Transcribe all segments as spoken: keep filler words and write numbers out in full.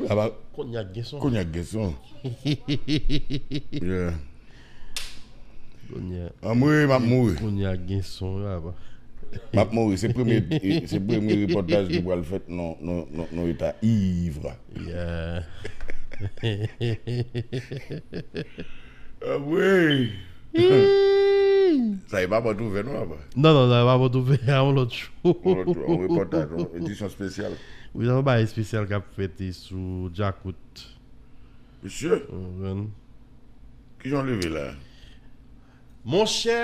Apa, Konnya gen son. Konyak gen son. Yeah. Konnya. Anmwe, m ap mouri. Konnya gen son, papa. M ap mouri. Se premye, se premye repòtaj ki pral fèt nan, nan, nan, nan eta ivra. Yeah. Anmwe. Sa e pa pòt ouvè non, apa. Non, non, non, pa pou tou fè a yon lòt jou. Yon lòt jou, yon repòtaj, yon edisyon espesyal. Wi, nan yon bagay espesyal k ap fèt sou Djakout. Mesye, Ou konprann? Kijan w leve la? Monchè,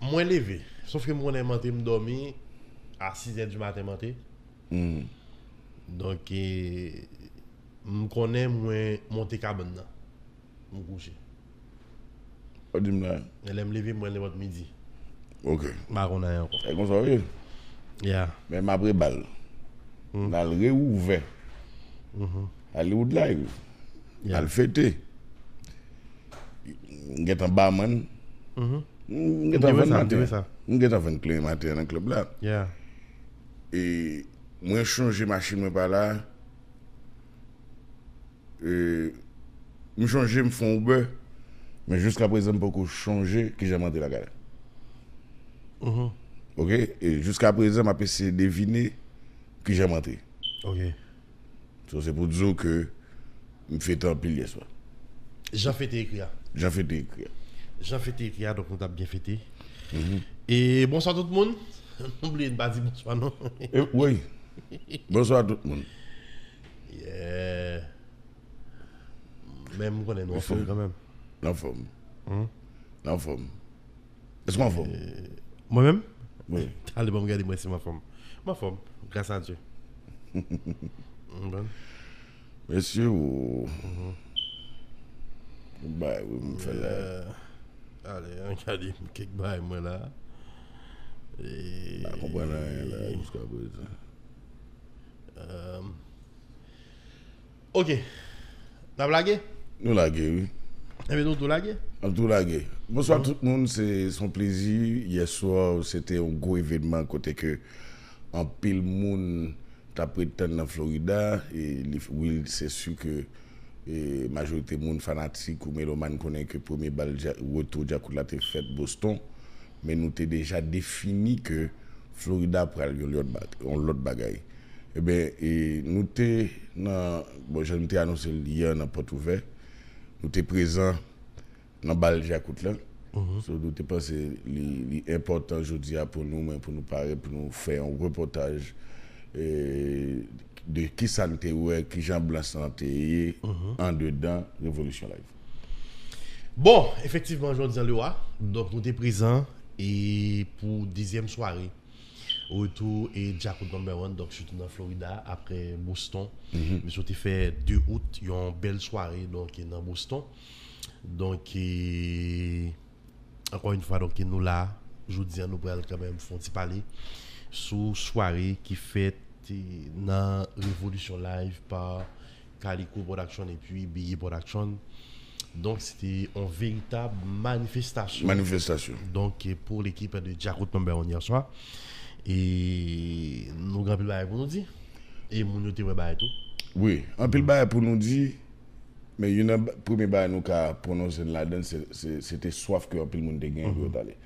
mwen leve. Sof ke m konnen m antre m dòmi a sizè di maten m antre. Hmm. Donk, e, m konnen mwen monte kabann nan. M kouche. Ou di m la. E lè m leve, mwen nenpòt midi. Ok. M pa konn anyen ankò. E konsa w ye. Yeah. Men m apre bal. Hmm. N al reouvè. Mhm. Hollywood Live. Yeah. Al fete. M gentan bamann. Mhm. M M gentan te wè vann sa, m te wè maten. Sa. M gentan vann kleren maten nan klèb la. Yeah. E mwen chonje machin mwen pa la. E m chonje m fè yon Uber. Men jiska prezan m poko chonje kijan m antre lakay la. Mhm. Ok? E jiska prezan m ap eseye devine kijan m antre. Ok. So, se pou di w ke m fete anpil yè swa. Jan fete ekri a. Jan fete ekri a. Jan fete ekri a, donk nou t ap byen fete. Mhm. E bonswa tout moun. Nou bliye n pa di bonswa non. E, wi. Bonswa tout moun. Yeah. Men m konnen nou Mesye. Anfòm kanmenm. Anfòm. Hmm? Anfòm. Èske w anfòm? Mwen menm? Wi. Talè ban m gade mwen si m anfòm. M anfòm, gras a Dye. M bon. Mesye, ou Mhm. bay, wi, m fè la. Euh, Ale, an gade kèk bagay mwen la. E, Pa konprann anyen la jiska prezan. euh, Ok. N ap lage? Nou lage, wi. Ebyen, nou tou lage? N ap tou lage. Bonswa tout moun, se se yon plezi. Yè swa, se te yon gwo evènman kote ke anpil moun t ap ret tann nan Florida. E li, wi, se si ke e, majorite moun fanatik ou melomàn konnen ke premye bal dja, retou Djakout la te fèt Boston. Men nou te deja defini ke Florida pral yon lòt, ba- yon lòt bagay. Ebyen, e, nou te nan, bon, jan nou te anonse l yè nan pòt ouvè, nou te prezan nan bal Djakout la. So, nou te panse li, li enpòtan jodi a pou nou, men pou nou parèt, pou nou fè yon repòtaj e, de kisa n te wè, kijan anbyans lan te ye andedan Revolisyon Live. Bon, efektivman, jodi a le wa. Donk, nou te prezan e pou dezyèm sware retou e Djakout Number One, donk sitou nan Florida, apre Boston. Misye te fè de out, yon bèl sware, donk, nan Boston. Donk, e, ankò yon fwa, donk, nou la, jodi a, nou pral kanmenm fè yon ti pale sou sware ki fèt e, nan Revolisyon Live pa Kaliko Production epi Beye Production. Donk, se te yon veritab manifestasyon. Manifestasyon. Donk, e, pou lekip de Djakout Number One yè swa. E nou gen anpil bagay pou nou di. E moun yo te wè bagay tou. Wi, anpil bagay pou nou di, men youn nan ba- premye bagay nou ka pwononse ladan, se, se, se te swaf ke anpil moun te genyen pou yo t ale.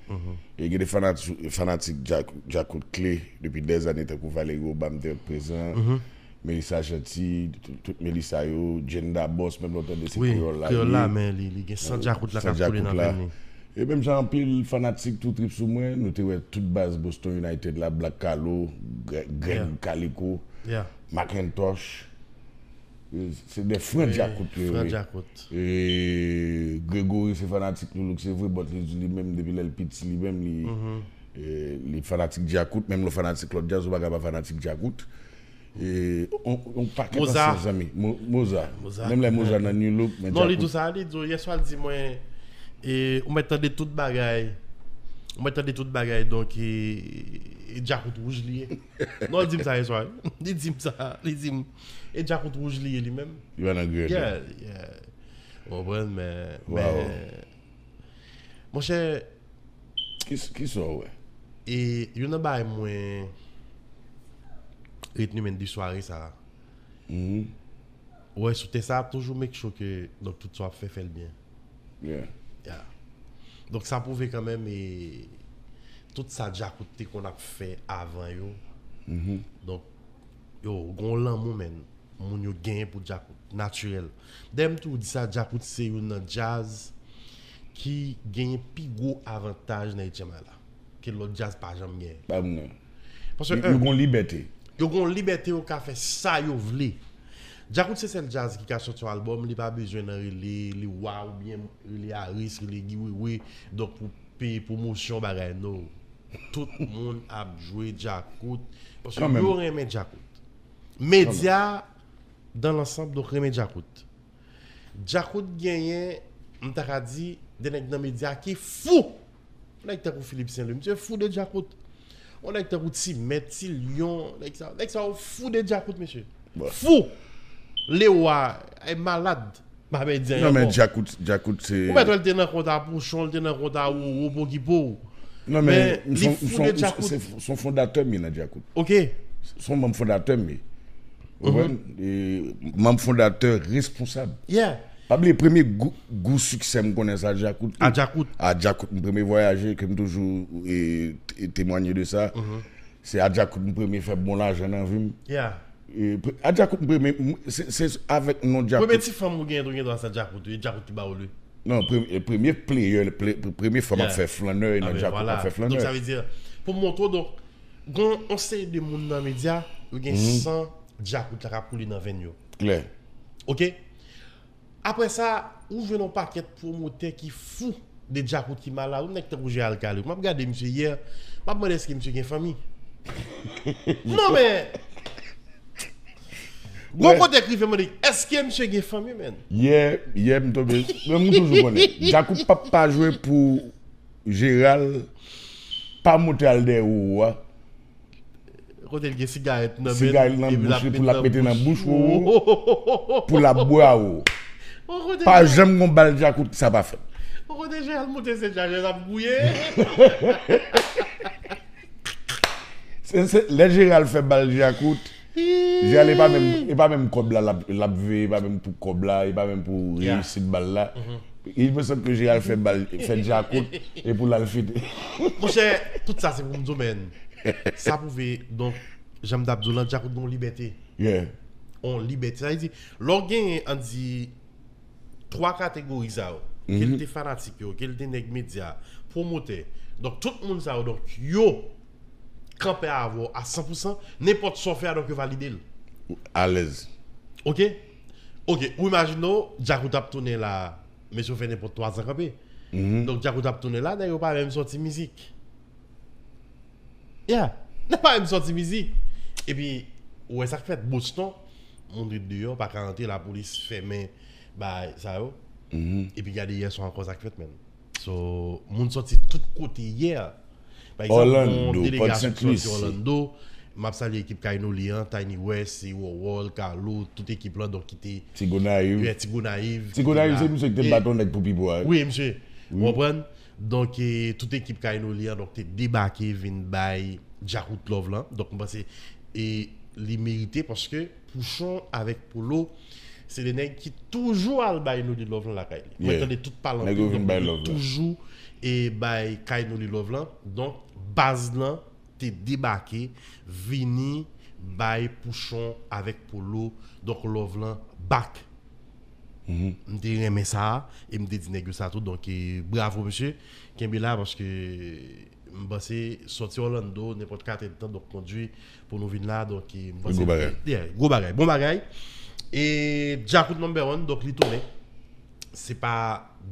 E gen de fanati- fanatik Djak- Djakout kle depi dèzane, tankou Valerio Obama te prezan, Melissa Jeanty, tout, tout Melissa yo, Jenda Boss, menm lè w tande se Wi, kreyòl la. Kreyòl la, li- men li, li gen san Djakout la san k ap koule Djakout nan la. venn li. E menm jan anpil fanatik tou trip sou mwen, nou te wè tout baz Boston United la, Black Kalo, Gre- Greg Yeah. Kaliko, Yeah. Macintosh. E se de fran Djakout yo Fran ye. Djakout. E Gregory se fanatik Loulouk, se vre, but li di li menm depi lè l piti li menm li e, li fanatik Djakout, menm lè w fanatik lòt djaz, ou pa ka pa fanatik Djakout. E, on, on pakèt Moza. Ansyen zanmi. Mo- Moza. Moza. Menm lè Moza nan New Look, men Non, li Djakout- di sa, li di, yè swa l di mwen, e, ou mèt tande tout bagay. Ou mèt tande tout bagay, donk, e, e Djakout wouj li ye. Non, li di m sa yè swa. Li di m sa, li di m, e Djakout wouj li ye li menm. Li pa nan grèd. Yeah, yeah. Ou konprann, men, Wow. men, monchè, Ki, ki sa w wè? E youn nan bagay mwen retni men de sware sa a. Mhm. Ou wè, sou tè sa, toujou make sure ke, donk, tout sa w ap fè, fè l byen. Yeah. Yeah. Donk, sa pwouve kanmenm, e, tout sa Djakout te konn ap fè avan yo. Donk, yo, gon lanmou, menn, moun yo genyen pou Djakout, natirèl. Dayè, m toujou di sa, Djakout se youn nan djaz ki genyen pi gwo avantaj nan H M I la, ke lòt djaz pa janm genyen. Pa mwen. Paske, Yo gon libète. Yo gon libète, yo ka fè sa yo vle. Djakout se sèl djaz ki ka sòti yon albòm, li pa bezwen nan rele Lewa oubyen rele Aris, rele Guy Wewe, donk pou peye pwomosyon bagay, no. Tout moun ap jwe Djakout, paske yo renmen Djakout. Medya, dan lansanm, donk renmen Djakout. Djakout genyen, m ta ka di, de nèg nan medya ki fou. Yon nèg tankou Philippe Saint-Louis, misye fou de Djakout. Yon nèg tankou Ti Mèt, Ti Lyon, nèg sa, nèg sa yo fou de Djakout, mesye. Fou! Lewa, e malad. M pa medyen Non, men ankò. Djakout, Djakout se. Ou mèt wè l te nan kont a Pouchon, l te nan kont a Roro, Pokipo. Non, men Men li son, fou son, de Djakout. se, se yon fondatè m ye nan Djakout. Ok. Se yon manm fondatè m ye. Ou konprann? E, manm fondatè responsab. Yeah. Pa bliye premye gou, gou siksè m konnen sa Djakout. A Djakout. A Djakout, m premye vwayaje, ke m toujou e, te- temwanye de sa. Se a Djakout m premye fè bon lajan nan vi m. Yeah. E, pre- a Djakout m premye, m- se se avèk non Premye Djakout. Ti fanm ou gen tou gen dwa sa Djakout, e Djakout ki ba ou li. Non, pre- e, premye player, pre- premye fanm ap fè flannè, e Ah, nan ben, Djakout voilà. ap fè Donk, sa flannè. vle di, pou moto, donk, gon on seri de moun nan medya, yo gen san Djakout la k ap koule nan venn yo. Klè. Ok? Apre sa, ou jwenn yon pakèt pwomotè ki fou de Djakout ki malad. Yon nèg tankou Gérald Calé. M ap gade misye yè, m ap mande èske misye gen fanmi. Non, men. Gon kote k rive mande, èske misye gen fanmi, menn? Yè, yè m tonbe. Men m toujou konnen. Djakout p ap pa jwe pou Gérald pa monte al dèyè Roro a. Kote l gen sigarèt nan men l, Sigarèt nan epi l ap bouch li, met pou l ap nan mete nan bouch. Roro, pou l ap bwè a Roro. Gon kote Pa Gérald- janm gon bal Djakout, sa pa fèt. Gon kote Gérald monte se chaje l ap gouye. Se, se, lè Gérald fè bal Djakout, Gérald e pa menm, e pa menm kòb la, l ap, l ap veye, e pa menm pou kòb la, e pa menm pou Yeah. reyisit bal la. Il me semble que Gérald fè bal, fè Djakout, e pou l al fete. Monchè, tout sa se pou m di w, men. Sa pwouve, donk, jan m t ap di w lan, Djakout gen yon libète. Yeah. On libète. Sa vle di, lè w genyen, ann di, twa kategori sa yo, ke l te fanatik yo, ke l te nèg medya, pwomotè. Donk, tout moun sa yo, donk, yo kanpe avè w a san pou san, nenpòt sa w fè a, donk, yo valide l. Alèz. Ok? Ok, ou imajine w, Djakout ap tounen la, mesye yo fè nenpòt twa zan kanpe. Donk, Djakout ap tounen la, nèg yo pa menm sòti mizik. Yeah. Nèg pa menm sòti mizik. Epi, ou wè sa k fèt Boston, moun ret deyò, pa ka rantre, lapolis fèmen bagay sa yo. Epi gade yè swa ankò sa k fèt, menn. So, moun sòti tout kote yè. Pa egzanp, Orlando, yon delegasyon ki Port Saint Lucie. Sòti Orlando. M ap salye ekip Kainoli an, Tiny West, World, Carlo, tout ekip lan, donk ki te Ti Gonayiv. Yeah, Ti Gonayiv. Ti Gonayiv ki se te la. misye ki te E- bat yon nèg pou pi bwa. Wi, misye. Ou konprann? Donk, e, tout ekip Kainoli an, donk, te debake, vin bay Djakout love lan. Donk, m panse, e, li merite paske Pouchon avèk Polo, se de nèg ki toujou al bay nou de love lan lakay li. Mwen Yeah. tande tout pale Nèg yo anpil, vin donk, bay yo love lan. Toujou, e, bay Kainoli love lan. Donk, baz lan te debake, vini bay Pouchon avèk Polo. Donk, love lan back. M te renmen sa, e m te di nèg yo sa tou. Donk, e, bravo, mesye. Kenbe la, paske m panse sòti Orlando, nenpòt katè de tan, donk kondwi pou nou vin la. Donk, e, m panse. Gwo bagay. Yeah, gwo bagay. Bon bagay. E Djakout number one, donk li tounen. Se pa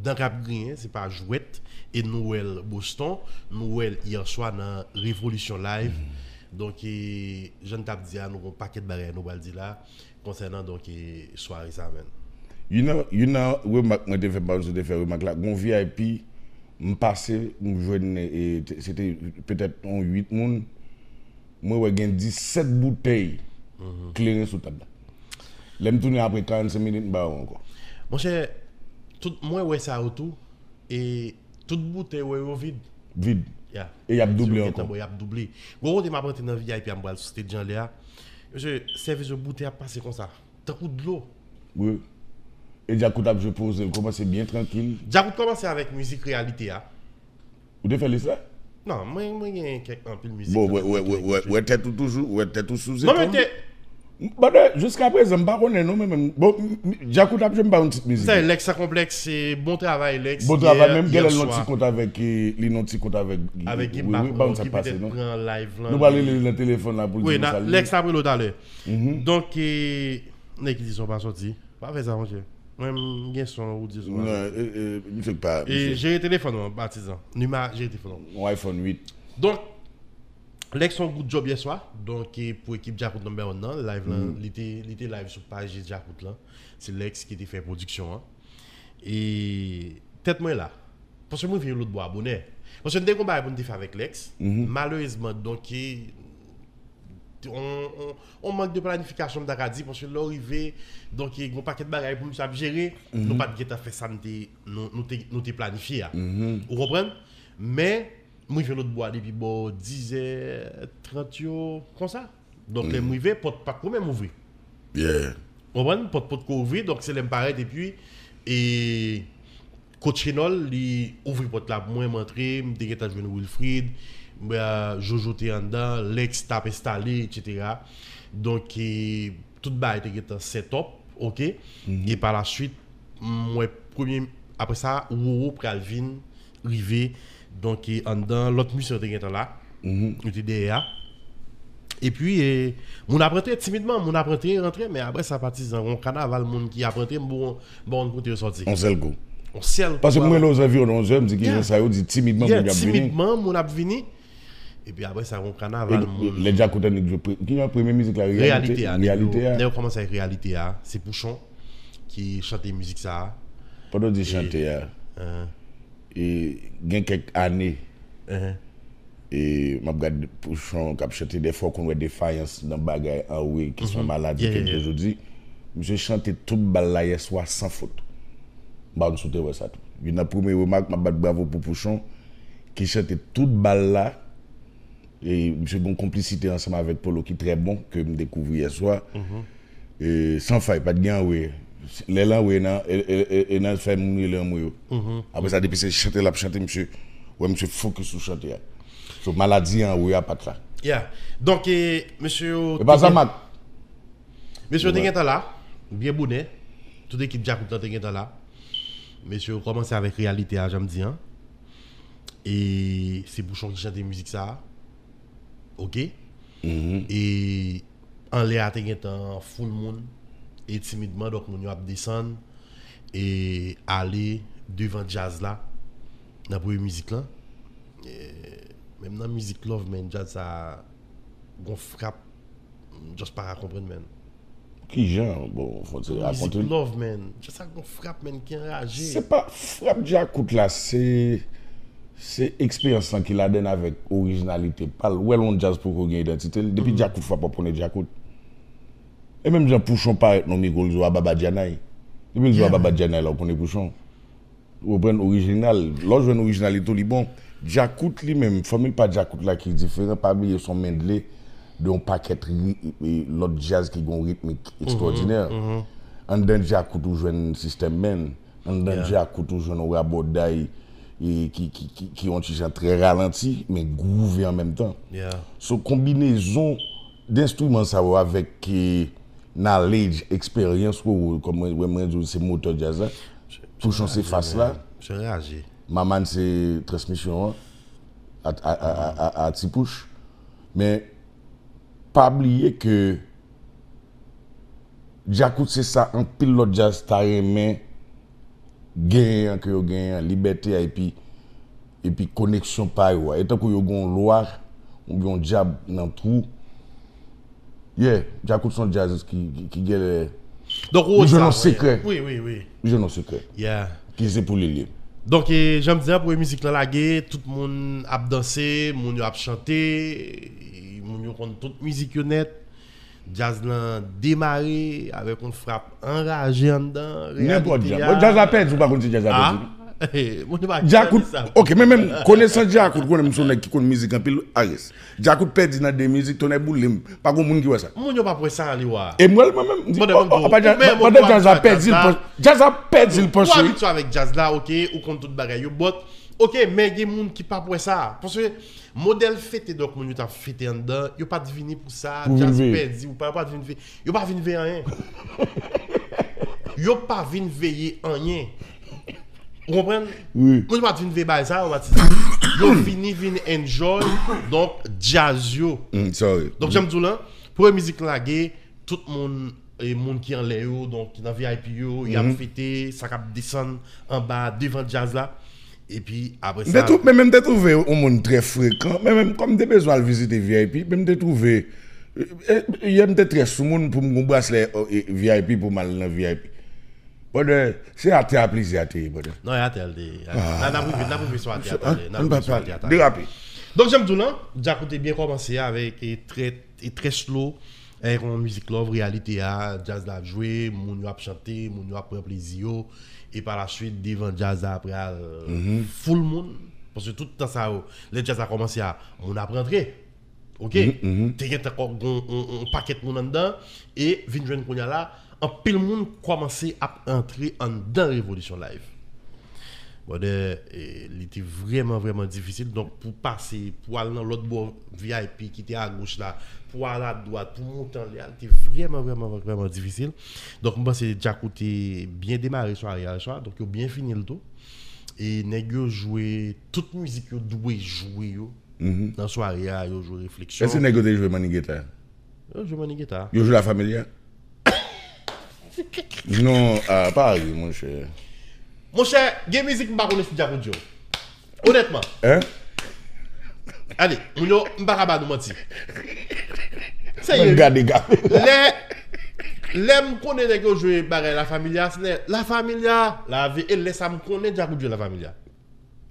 dan k ap griyen, se pa jwèt. E nou wè l Boston, nou wè l yè swa nan Revolution Live. Donk, e, jan n t ap di a, nou gon pakèt bagay nou pral di la konsènan, donk, e, sware sa, menn. Youn nan, youn nan remak mwen te fè, m pa konn si w te fè remak la, gon V I P, m pase, m jwenn, e, te- se te petèt yon uit moun, mwen wè gen disèt boutèy kleren sou tab la. Lè m tounen apre karannsenk minit, m pa wè ankò. Monchè, tout, mwen wè sa yo tou, e tout boutèy wè yo vid. Vid. Yeah. E y ap double Yo ankò. Bon, y ap double. Gon kote m ap rantre nan V I P a, m pral sou stage anlè a. Mesye, sèvis yo boutèy ap pase konsa. Tankou dlo. Wi. E Djakout ap jwe poze l, kòmanse byen trankil. Djakout kòmanse avèk mizik Reyalite a. Ou te fè lis la? Non, mwen, mwen gen kèk anpil mizik. Bon, wè, wè, wè, wè, wè tèt ou toujou, wè tèt ou sou Non, men zepòl. te. Bada, jiska prezan, m pa konnen non, men menm. Bon, m- m- Djakout ap jwe, m ba yon ti mizik. Sa, Lex sa konplèks, se bon travay, Lex. Bon travay, menm gen lè l nan ti kont avèk, eh, li nan ti kont avèk. Avèk wi, Gimba wi, ba yon ki ti pase, petèt non? Pran live lan. Nou pral rele l nan telefòn la pou l Wi, di nou na- sa l Lex ye. Sa prelo talè. Mhm. Donk, eh, nèg ki di son pa sòti. Pa fè sa, monchè. Mwen, m gen son ou di son. Non, eh, eh, misye pa. E jere telefòn ou, patizan. Nima jere telefòn ou. Yon iPhone uit. Donk, Lex fè yon good job yè swa. Donk, e pou ekip Djakout number one nan, live lan, li te, li te live sou paj Djakout lan. Se Lex ki te fè pwodiksyon an. E tèt mwen la. Paske mwen vin lòt bò a bonè. Paske n te gon bagay pou n te fè avèk Lex. Malerezman, donk, e, on, on, on mank de planifikasyon, m ta ka di, paske lè w rive, donk, e, gon pakèt bagay pou misye ap jere, nou pa t gentan fè sa n te, nou, nou te, nou te planifye a. Ou konprann? Men, m rive lòt bò a depi bò dizè trant yo, konsa. Donk, lè m rive, pòt pa t ko menm ouvri. Yeah. Ou konprann? Pòt, pòt ko ouvri, donk se lè m parèt, epi, e, Coach Renol, li ouvri pòt la pou mwen, m antre, m te gentan jwenn Wilfrid, m, euh, Jojo te anndan, Lex t ap enstale, etsetera. Donk, e, tout bagay te gentan set up, oke? E pa la swit, m wè premye, apre sa, Roro pral vin rive. Donk, e, anndan, lòt misyon te gentan la. Yo te dèyè a. Epi, e, moun ap rantre timidman, moun ap rantre, rantre, men apre sa, patizan, yon kanaval moun ki ap rantre, m bon, bon kote yo sòti. On sèl kou. On sèl Paske kou, mwen, lè ozanviwon onzè, m di ki Yeah. jan sa yo di timidman, Yeah, moun yo ap vini. Timidman, moun ap vini. Epi apre sa, yon kanaval moun. Lè Djakout annik jwe, ki jan premye mizik la, Reyalite, Reyalite a, Reyalite a. Nèg yo kòmanse avèk Reyalite a, se Pouchon ki chante mizik sa a. Pandan w di chante a, Euh, e, gen kèk ane, euh, e, m ap gade Pouchon k ap chante, dèfwa w konn wè defayans nan bagay anwe ki se yon maladi Yeah, ke yeah, m toujou di. Misye chante tout bal la yè swa san fot. M pa konn si w te wè sa tou. Youn nan premye remak, m ap bat bravo pou Pouchon, ki chante tout bal la. E misye gen yon konplisite ansanm avèk Polo ki trè bon, ke m dekouvri yè swa. E, san fay, pa t gen anwe. Lè l anwe nan, e, e, e, e nan fè moun rele anmwe yo. Apre sa, depi se chante l ap chante, misye, wè misye fokis sou chante a. So, maladi anwe a pa t la. Yeah. Donk, e, mesye yo. E pa sa, Mak. Mesye yo te gentan la, byen bonè. Tout ekip Djakout lan te gentan la. Mesye yo kòmanse avèk Reyalite a, jan m di an. E se Pouchon ki chante mizik sa a. Oke? E anlè a te gentan foul moun. E timidman, donk moun yo ap desann. E ale devan djaz la. Nan premye mizik lan. E menm nan mizik Love, men djaz sa a, gon frap. M just pa ka konprann, men. Ki jan? Bon, fò se Mizik rakonte. Love, men. Djaz sa gon frap, men, ki anraje. Se pa frap Djakout la, se, se eksperyans lan ki ladann avèk orijinalite pa l. Wè l yon djaz poko gen idantite l. Depi Djakout frap w ap konnen Djakout. E menm jan Pouchon parèt nan mikwo l di w a Baba Djanay. Depi l di w a Baba Djanay la, w konnen Pouchon. Ou konprann, orijinal. Lè w jwenn orijinalite w, li bon. Djakout li menm, fòmil pa Djakout la ki diferan, pa bliye se yon medley de yon pakèt ri- e, lòt djaz ki gen yon ritmik ekstwòdinè. Anndan Djakout ou jwenn System Man. Anndan Djakout ou jwenn yon rabòday, e, ki, ki, ki, ki yon ti jan trè ralanti, men groove an menm tan. Yeah. So, konbinezon denstriman sa yo avèk, e, knowledge, eksperyans, Roro, kòm mwen, mwen, mwen di w, se motè djaz la. Pouchon se fas la. Se raje. Maman se transmisyon an. A, a, a, a, a, a Ti Pouch. Men, pa bliye ke Djakout se sa anpil lòt djaz ta renmen genyen an ke yo genyen an, libète a, epi, epi koneksyon pa yo a. E tankou yo gen yon lwa, oubyen yon dyab nan twou. Yeah, Djakout se yon djaz ki, ki, ki genlè. Donk, ou Li jwenn sa, yon sekrè. Wi, wi, wi. Li jwenn yon sekrè. Yeah. Ki se pou li l ye. Donk, e, jan m di an, premye mizik lan lage, tout moun ap danse, moun yo ap chante, e, moun yo konn tout mizik yo nèt. Djaz lan demare avèk yon frap anraje anndan. Nenpòt Reyalite djaz. a. Bon, djaz la pèdi, ou pa konn si djaz la Ah, pèdi. Moun yo pa Djakout, ok, men menm konesan Djakout, konnen m se yon nèg ki konn mizik anpil, Aris. Djakout pèdi nan de mizik, tonnè boule m. Pa gon moun ki wè sa. Moun yo p ap wè sa, li wa. E mwen, mwen menm, m di, oh, oh, pa djaz, pandan djaz la pèdi l, djaz la pèdi l panse. Ou abitye avèk djaz la, ok, ou konn tout bagay yo, but, ok, men gen moun ki p ap wè sa. Paske modèl fete, donk, moun yo t ap fete anndan, yo pa t vini pou sa, djaz pèdi, ou pa, yo pa t vin veye, yo pa vin veye anyen. Yo pa vin veye anyen. Ou konprann? Wi. Moun pa t vin veye bagay sa yo, Matis. Yo vini, vin enjoy, donk, djaz yo. Mm, sorry. Donk, jan m di w lan, premye mizik lage, tout moun, e moun ki anlè yo, donk, ki nan V I P yo, y ap fete, sa k ap desann anba, devan djaz la. Epi, apre sa. M te twou-, men, men m te twouve yon moun trè frekan, men menm kòm m te bezwen al vizite V I P, men m te twouve, e, e, yè m te trè sou moun pou m gon braslè, e, V I P pou m al nan V I P. Brother, se atè a plezi a te ye, brother. Non, e atè a l te ye. N a, n ap rive, n ap rive sou atè a talè. N ap rive sou atè a talè. Derape. Donk, jan m di w lan, Djakout te byen kòmanse avèk, e, trè, e, trè slow, avèk yon mizik love, reyalite a, djaz la ap jwe, moun yo ap chante, moun yo ap pran plezi yo, e pa la swit, devan djaz la apre al full moun, paske tout tan sa yo, lè djaz la kòmanse a, moun ap rantre. Ok? Te gentan gon, on, on pakèt moun anndan, e vin jwenn kounye a la, anpil moun kòmanse ap antre anndan Revolisyon Live. Brother, e, li te vrèman, vrèman difisil. Donk, pou pase, pou al nan lòt bò V I P ki te agoch la, pou al adwat, pou monte anlè a, li te vrèman, vrèman, vrèman difisil. Donk, m panse Djakout te byen demare sware a yè swa. Donk, yo byen fini l tou. E nèg yo jwe tout mizik yo dwe jwe yo nan sware a, yo jwe Refleksyon. Èske nèg yo te jwe Manigeta? Yo jwe Manigeta. Yo jwe La Familia? Non, ah, pa ri, monchè. Monchè, gen mizik m pa konnen si Djakout jwe. Onètman. Hein? Ale, moun yo, m pa ka ba nou manti. Serye, wi. Gade, gade. Lè, lè m konnen nèg yo jwe bagay La Familia, se lè La Familia, lave, e lè sa m konnen Djakout jwe La Familia.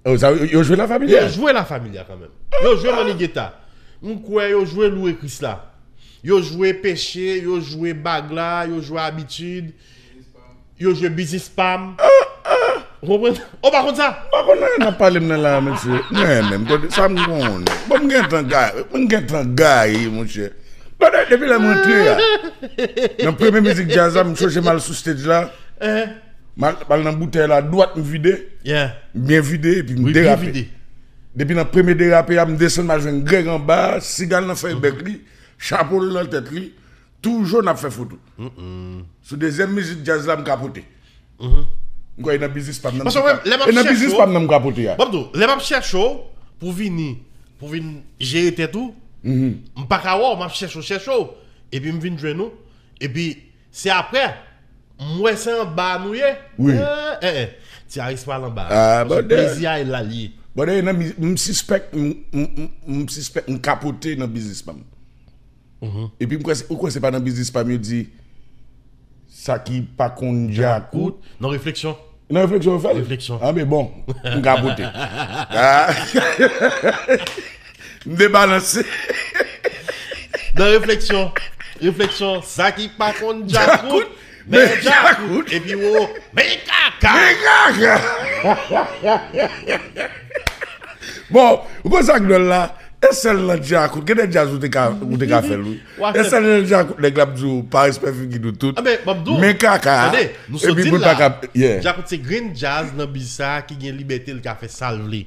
Oh, sa, yo, yo jwe La Familia? Yo jwe La Familia kanmenm. Yo jwe Manigeta. M kwè yo jwe Lou e Krisla. Yo jwe Peche, yo jwe Bagla, yo jwe Abitid. Yo jwe Biznis Pam. Ou konprann? Ou pa konn sa? M pa konn anyen n ap pale m nan la, mesye. Mwen menm, kote sa m konnen. Bon, m gentan gaye, m gentan gaye, monchè. Bon, de-, depi lè m rantre a, nan premye mizik djaz la, m chonje m al sou stage la. M al, m al nan boutèy la, dwat m vide. M byen vide, epi m derape. Depi nan premye derape a, m desann, m al jwenn Greg anba, siga l nan fèy bèk li, chapo l nan tèt li, toujou n ap fè foto. Sou dezyèm mizik djaz la, m kapote. M kwè e nan Biznis Pam nan m te ka-, e nan Biznis Pam nan m kapote a. Bon, lè m ap chèche w pou vini, pou vin jere tèt ou, m pa ka wè w, m ap chèche w, chèche w. Epi m vin jwenn ou. Epi se apre, m wè se anba a nou ye. Wi. Eh, eh, eh. Ti Aris pral anba a. Ah, paske brother, plezi a e la l ye. Brother, nan mi-, m sispèk, m, m, m, m sispèk m kapote nan Biznis Pam. Epi m kwè se, ou kwè se pa nan Biznis Pam yo di, sa ki pa konn djakout. Nan Refleksyon. Nan Refleksyon yo fè l? Refleksyon. Ah, men bon, m kapote. Ah. M debalanse. Nan Refleksyon. Refleksyon, sa ki pa konn djakout, men djakout. Epi wo, men kaka. Men kaka. Bon, ou konn sa k dwòl la? E sèl nan djakout. Gen de djaz ou te ka, ou te ka fè l, wi. E sèl nan djakout, nèg la ap di w, pa respè figi nou tout. Men kaka. Tande, nou sot di l la. Djakout se grenn djaz nan biz sa ki gen libète l ka fè sa l vle.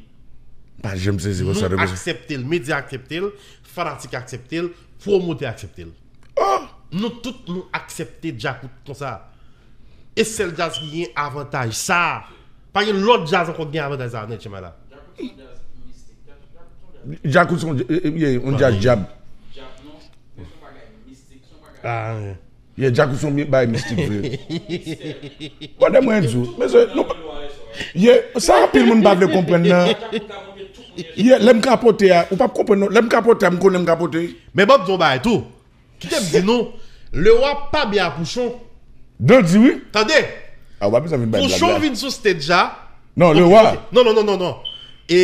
Pa janm sezi konsa. Nou aksepte l, medya aksepte l, fanatik aksepte l, pwomotè aksepte l. Nou tout nou aksepte djakout konsa. E sèl djaz ki gen avantaj sa. Pa gen lòt djaz ankò ki gen avantaj sa nan H M I la. Djakout se yon, eh, eh, yeah, yon djaz djab. Ah, yeah. Yeah, djakout se yon bagay mistik vre. Pandan mwen di w, mesye, nou pa, yeah, sa anpil moun pa vle konprann nan. Yeah, lè m kapote a, ou p ap konprann non. Lè m kapote a, m konnen m kapote. Men bon, m di w yon bagay tou. Kite m di nou, Lewa pa byen a Pouchon. Dandi, wi. Tande. Ah, w pa bezwen vin bay blag la. Pouchon vin sou stage la. Non, Lewa. Non, non, non, non, non. E,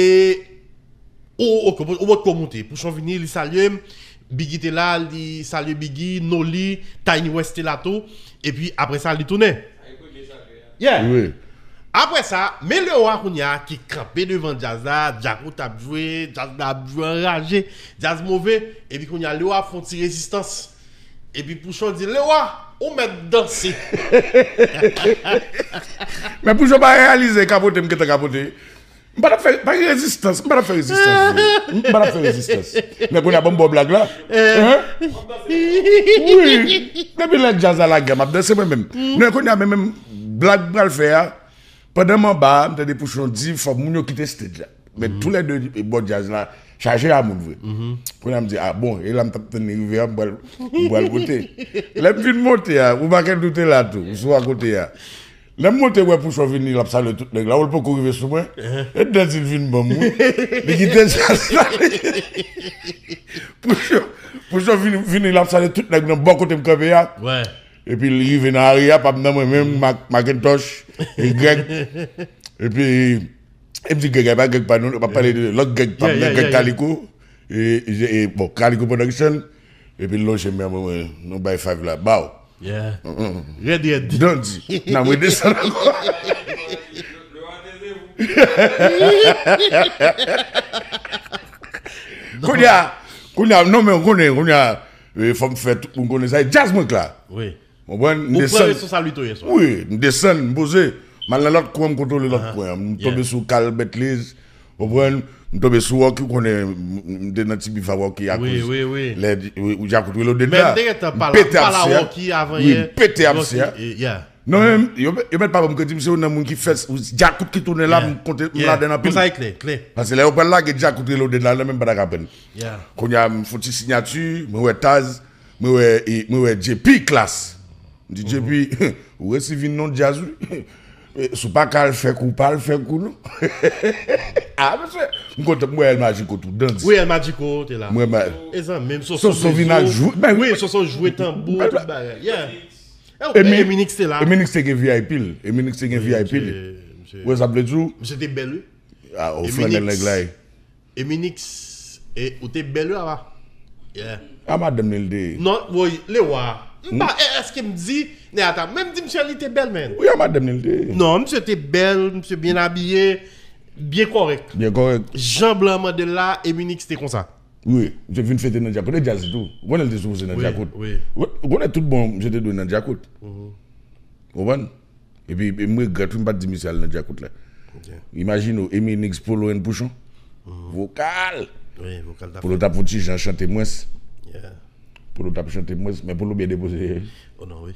ou, ok, ou potko moute. Pouchon vini, li salye m. Biggy te la, li salye Biggy, Noli, Tiny West te la tou. Epi, apre sa, li tounen. Yeah. Wi. Apre sa, men Lewa kounye a ki kanpe devan djaz la, djakout ap jwe, djaz la ap jwe anraje, djaz move, epi kounye a Lewa ap fè yon ti rezistans. Epi Pouchon di, Lewa, ou mèt danse. Men Pouchon pa reyalize kapote m gentan kapote. M pa t ap fè pa gen rezistans, m pa t ap fè rezistans. Vre. M pa t ap fè rezistans. Men kounye a ban m bò blag la. Hein? Wi. Depi lè djaz la lage, m ap danse mwen menm. Men kounye a men menm blag m pral fè a, pandan m anba a, m tande Pouchon di fò moun yo kite stage la. Men tou lè de bò djaz la chaje a moun vre. Kounye a m di, ah bon, e la m t ap tann li rive a, m pral m pral monte. Lè m fin monte a, ou pa kè doute la tou, ou sou a kote a. Lè m monte wè Pouchon vini, l ap salye tout nèg la, ou l poko rive sou mwen. E dèz li vin ban m wi. Li kite djaz la. Pouchon, Pouchon vini, vini, l ap salye tout nèg nan bò kote m kanpe a. Wè. Epi li rive nan ari a, pa m nan mwen menm, Mac- Macintosh, e Greg. Epi, e m di Greg, a pa Greg pa nou, m ap pale de lòt Greg pa m nan, Greg Kaliko. E, e, e, bon, Kaliko Production. Epi l lonje men mwen, nou bay five la, baw. Yeah. Red, red. Dandi, n ap redesann ankò. Kounye a, kounye a, non men konnen, kounye a, e, fò m fè tout moun konnen sa, e djaz mwen k la. Wi. Konprann? M Ou pran desann. Responsabilite w yè swa. Wi, m desann, m poze. M al nan lòt kwen, m kontwole lòt kwen an. M tonbe sou Carl Bentley's, konprann? M tonbe sou Rocky, ou konnen, m- m te nan ti bif a Rocky Wi, akoz wi, wi. lè di- ou- ou Djakout Reloaded Men la. m te gentan M pale pete pale a abse a. Rocky avan Wi, yè. m pete abse a. Rocky, e, yeah. Non, men yo, yo mèt pa ban m kredi, m se youn nan moun ki fè s- Djakout ki tounen la, m konte m ladan anpil. Konsa e klè, klè. Paske lè yo pral lage Djakout Reloaded la, nan menm pa ta ka pran. Yeah. Kounye a, m fè ti siyati, mwen wè Taz, mwen wè, e, mwen wè J P Klass. M di J P, ou resi vin non djaz, wi. E, si w pa ka al fè kou, pa al fè kou, non. Ah, mesye, m kontan, m wè El Magico tou, Dandi. Wi, El Magico te la. Mwen, ma- E zanmi m, Soso vin al jwe. Ben, Wi, Soso jwe tanbou, Mwen- tout bagay. Yeah. E, Emi- Eminix te la. Eminix te gen V I P l. Eminix te gen V I P l. Misye- Wè sa m vle di w? Misye te bèl, wi. Ah, o Eminix. Flannel nèg la. Eminix, e, ou te bèl, wi, apa. Yeah. A madanm li l te ye. Non, woy, Lewa. M pa, e, èske m di, ne ata, menm di misye li te bèl, men. Wi, a madanm li l te ye. Non, misye te bèl, misye byen abiye, byen kòrèk. Byen kòrèk. Jan blan mande l la, Eminix te konsa. Wi, misye vin fete nan djaz. Kote djaz li tou? Ou konnen l te sipoze nan Wi, djakout. Wi. Ou ou konnen tout bon, misye te dwe nan djakout. Ou konprann? Epi e, m regrèt wi m pa t di misye al nan djakout la. Ok. Imajine w, Eminix, Polo and Pouchon. Vokal. Wi, vokal ta Polo t ap fè ti jan chante mwens. Yeah. Polo t ap chante mwens, men Polo byen depoze. Oh non, wi.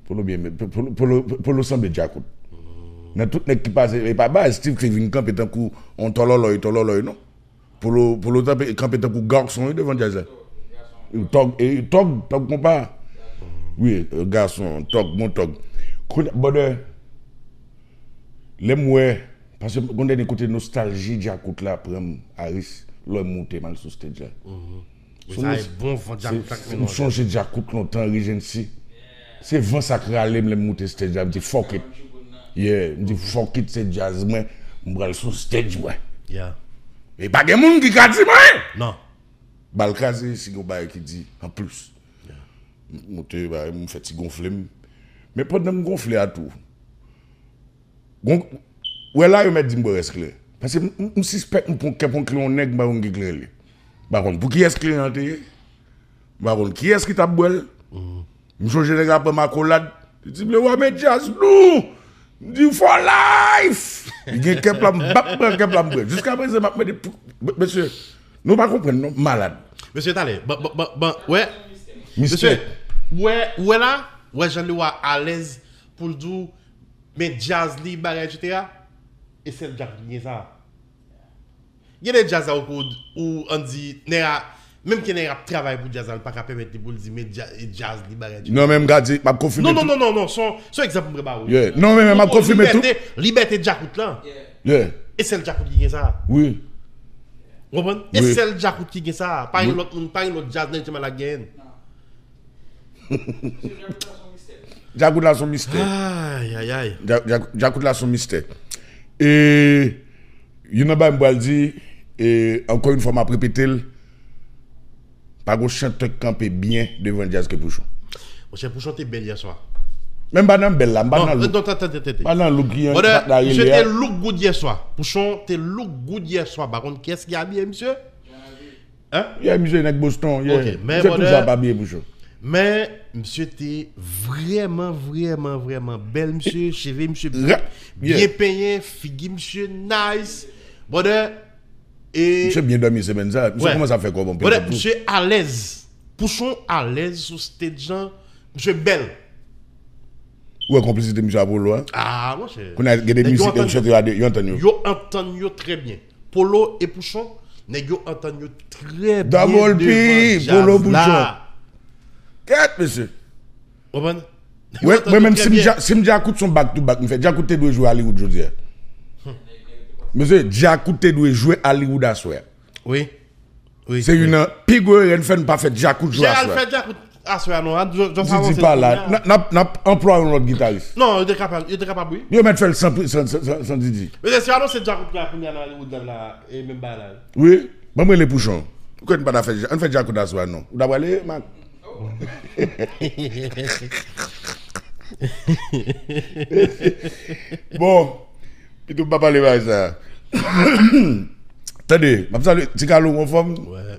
Polo byen, men Polo, Polo, Polo sanble djakout. Nan tout nèg ki pase, e pa ba Steve Cliff vin kanpe tankou on tòlòlòy, tòlòlòy, non. Polo, Polo tanpe, kanpe tankou gason, wi, devan djaz la. Tòg, e, tòg, tòg konpa. Wi, e, gason, tòg, bon tòg. Kounye, brother, lè m wè, paske gon dènye kote nostalji djakout la pran m, Aris, lè m moute m al sou stage la. Wi, sa e bon van djakout la k mennen. M sonje djakout lontan, Regency. Se van sa k rale m lè m moute stage la, m di fuck it. Yeah, m di fuck it, se djaz mwen, m pral sou stage mwen. Yeah. E pa gen moun ki ka di mwen! Non. Bal kraze, si gen bagay ki di, anplis. M moute, bagay, m fè ti gonfle m. Men pandan m gonfle a tou, gon, wè la yo mèt di m bwè rès kleren. Paske m, m, m sispèk m pran kè pran kleren yon nèg m pa konn ki kleren li. M pa konn pou kiyès kleren an te ye. M pa konn kiyès ki t ap bwè l. M sonje nèg la pran m akolad. Li di m, Lewa, men djaz nou! M di, for life! Li gen kèp la, m bap pran kèp la, m bwè. Jiska prezan, m ap mande, pou- mesye, nou pa konprann, non, malad. Mesye, talè, ban, ban, ban, ban, wè. Mistè. Mesye, wè, wè la, wè jan Lewa alèz pou l di w, men djaz li, bagay, etsetera. E sèl djaz li gen sa. Gen de djaz la ou, ou ann di, nèg la, menm ke nèg ap travay pou djaz la, li pa ka pèmèt li pou l di, men dja- e djaz li, bagay, etsetera. Non, men m ka di, m ap konfime Non, non, tou. non, non, non, se yon, se yon egzanp m pral ba ou. Yeah. Non, men, men m ap konfime tou. Libète, libète djakout lan. Yeah. E sèl djakout ki gen sa. Wi. Ou konprann? E Wi. Sèl djakout ki gen sa. Pa gen Wi. Lòt moun, pa gen lòt djaz nan Jemima la k genyen. Djakout la se yon mistè. Ay, ay, ay. Dja- dja- Djakout la se yon mistè. E youn nan bagay m pral di, e ankò yon fwa m ap repete l, pa gon chantè k kanpe byen devan djaz ke Pouchon. Monchè, Pouchon te bèl yè swa. Men m pa nan bèl la, m pa nan look. Non, tande, tande, tande. M pa nan look ki an, Brother, pa ta misye rele te a. Look good yè swa. Pouchon te look good yè swa. M pa konn kiyès ki abiye misye. Hein? Yeah, misye nèg Boston, yeah. Ok, men Misye toujou ap abiye Pouchon. Men misye te vrèman, vrèman, vrèman bèl, misye. Cheve misye byen penyen, figi misye nice. Brother, e Misye byen dòmi semèn sa. Misye kòmanse ap fè kòb anpil. Brother, misye alèz. Pouchon alèz sou stage lan. Misye bèl. Ou wè konplisite misye a Polo a? Ah, monchè. Kounye a, gen de mizik yo chante yo a de, yo antann yo. Yo antann yo trè byen. Polo e Pouchon, nèg yo antann yo trè byen devan djaz la. Double P, Polo, Pouchon. Kèt, mesye. Konprann? Mwen menm, si m Dja-, si m Djakout se yon back to back m fè, Djakout te dwe jwe Hollywood jodi a. Mesye, Djakout te dwe jwe Hollywood aswè a. Wi. Wi, se youn nan pi gwo erè n fè, n pa fè Djakout jwe aswè a. Fè Djakout aswè a non. Didi pa la. N ap, n ap anplwaye yon lòt gitaris. Non, yo te kapab, yo te kapab, wi. Yo mèt fè l san, san, san, san, san Didi. Mesye, si yo anonse Djakout la kounye a nan Hollywood la, e menm bagay la. Wi. Ban m rele Pouchon. Ou kwè n pa ta fè, ann fè Djakout aswè a non. Ou ta prale, Mak? Bon, pito m pa pale bagay sa. Tande, m ap salye Ti Kalo, ou anfòm?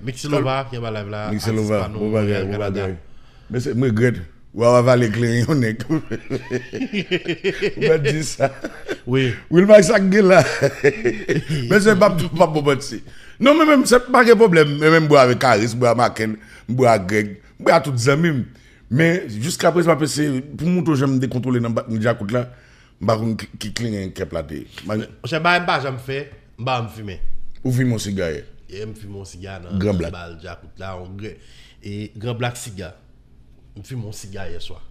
Mixilova ki anba live la. Mixilova, bon bagay, bon bagay. Mesye, m regrèt. Wa avale kleren yon nèg. Ou mèt di sa. Wi. Wilmar, sa k gen la? Mesye, m ap, m ap bon manti. Non, men menm, se pa gen pwoblèm. Men menm bwè avèk Karis, bwè a Maken, bwè a Greg, bwè a tout zanmi m. Men, jiskaprezan, m ap eseye pou m montre w jan m dekontwole nan ba-, nan djakout la. M pa konn ki, ki kleren kèp la te ye. Monchè, bagay m pa janm fè, m pa janm fimen. Ou fimen yon siga yè? Yè, m fimen yon siga nan, nan bal djakout la, yon gre-, e, gran blak siga. M fimen yon siga yè swa.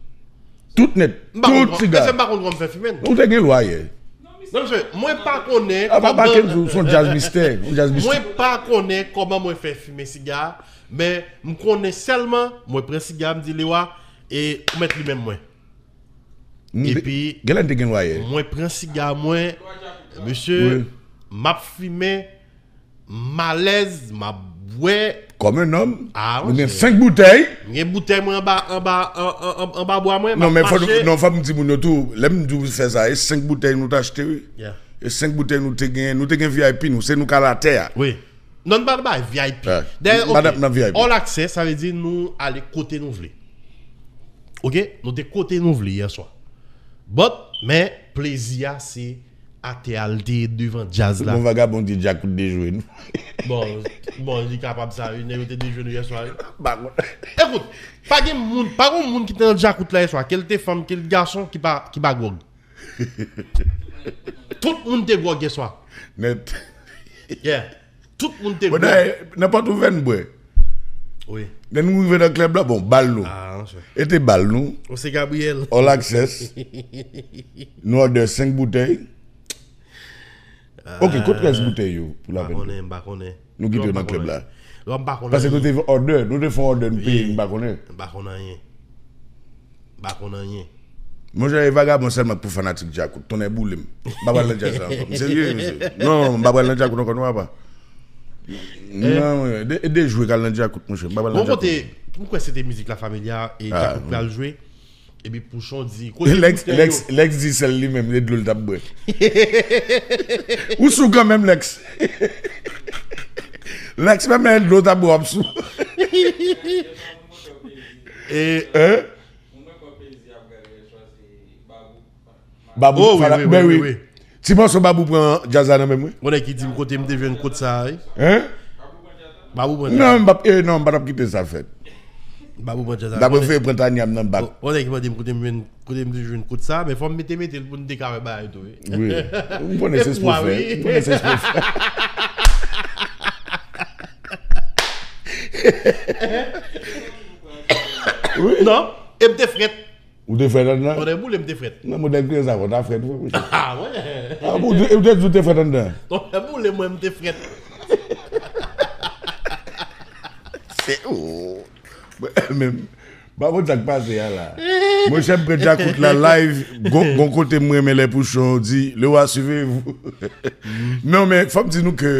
Tout nèt, tout siga. Mesye, m pa konn kòman m fè fimen. Ou te gen lwa yè. Non, mesye, mwen pa konnen kòman. Apa, pa kenn jou, se yon djaz mistè, yon djaz mistè. Mwen pa konnen kòman mwen fè fimen siga, men m konnen sèlman, mwen pran siga, m di Lewa, e ou mèt limen mwen. Epi, genlè n te gen lwa yè. Mwen pran siga mwen, mesye, m ap fimen, m alèz, m ap bwè. Kòm yon nonm, ou gen senk boutèy. M gen boutèy mwen anba, anba, an, an, an, anba bwa mwen, m ap mache. Non, fò m di moun yo tou, lè m di w fè sa, e senk boutèy nou t achte, wi. E senk boutèy nou te gen, nou te gen V I P nou, se nou k al atè a. Wi. Non, n pa nan bagay V I P. Dayè, ok, all access, sa vle di nou ale kote nou vle. Ok? Nou te kote nou vle yè swa. But, men, plezi a, se atè a l te ye devan djaz la. Bon, vagabon di djakout dejwe nou. Bon, bon, li kapab sa, wi, nèg yo te dejwe nou yè swa, wi. M pa konn. Ekout, pa gen moun, pa gen moun ki te nan djakout la yè swa, ke l te fanm, ke l gason, ki pa, ki pa gwòg. Tout moun te gwòg yè swa. Nèt. Yeah. Tout moun te gwòg. Bon, dayè, nenpòt ouvè n bwè. Wi. Lè nou rive nan klèb la, bon, bal nou. Ah, monchè. E te bal nou. José Gabriel. All access. Nou òdè senk boutèy. Ok, kot rès boutèy yo pou lapèn? M pa konnen, m pa konnen. Nou kite yo nan klèb la. Paske nou te fè òdè, nou te fè òdè, nou peye, m pa konnen. M pa konn anyen. M pa konn anyen. Monchè, e vagabon sèlman k pou fanatik djakout. Tonnè boule m. M pa pral nan djaz la ankò. M serye, mesye. Non, m pa pral nan djakout ankò, non, papa. Non, e de, e de jwe k al nan djakout, monchè. M pa pral nan djakout. Bon, kote, m kwè se te mizik La Familia e djakout pral jwe. Epi Pouchon di, kote Lex, Lex, Lex di sèl li menm, e dlo l t ap bwè. Ou sou kanmenm, Lex. Lex, menm lè e dlo w t ap bwè, w ap sou. E, hein? Babou, oh, wi, wi, wi, wi. Ti mòso Babou pran djaz la nan men mwen. Ou nèg ki di m kote m te jwenn kout sa a, wi. Hein? Babou pran djaz la. Non, m p ap, eh, non, m pa t ap kite sa fèt. Babou pran djaz la. M ta prefere pran Tania m nan bak. Ou nèg ki mande m kote m jwenn, kote m te jwenn kout sa a, men fò m mete, mete l pou n te ka wè bagay tou, wi. Wi. M konnen se espre w fè. M konnen se espre w fè. Wi. Non, e m te frèt. Ou te frèt anndan? Tonnè boule m te frèt. Nan modèl kreyòl sa, fò w ta frèt vre, monchè. Ah, wè. Ah, ou te, ou te di w te frèt anndan? Tonnè boule mwen, m te frèt. Se ou. Men, m pa konn sa k pase a la. Monchè, m pran djakout la live, gon, gon kote m renmen lè Pouchon di, le roi suivez-vous. Non, men fò m di nou ke,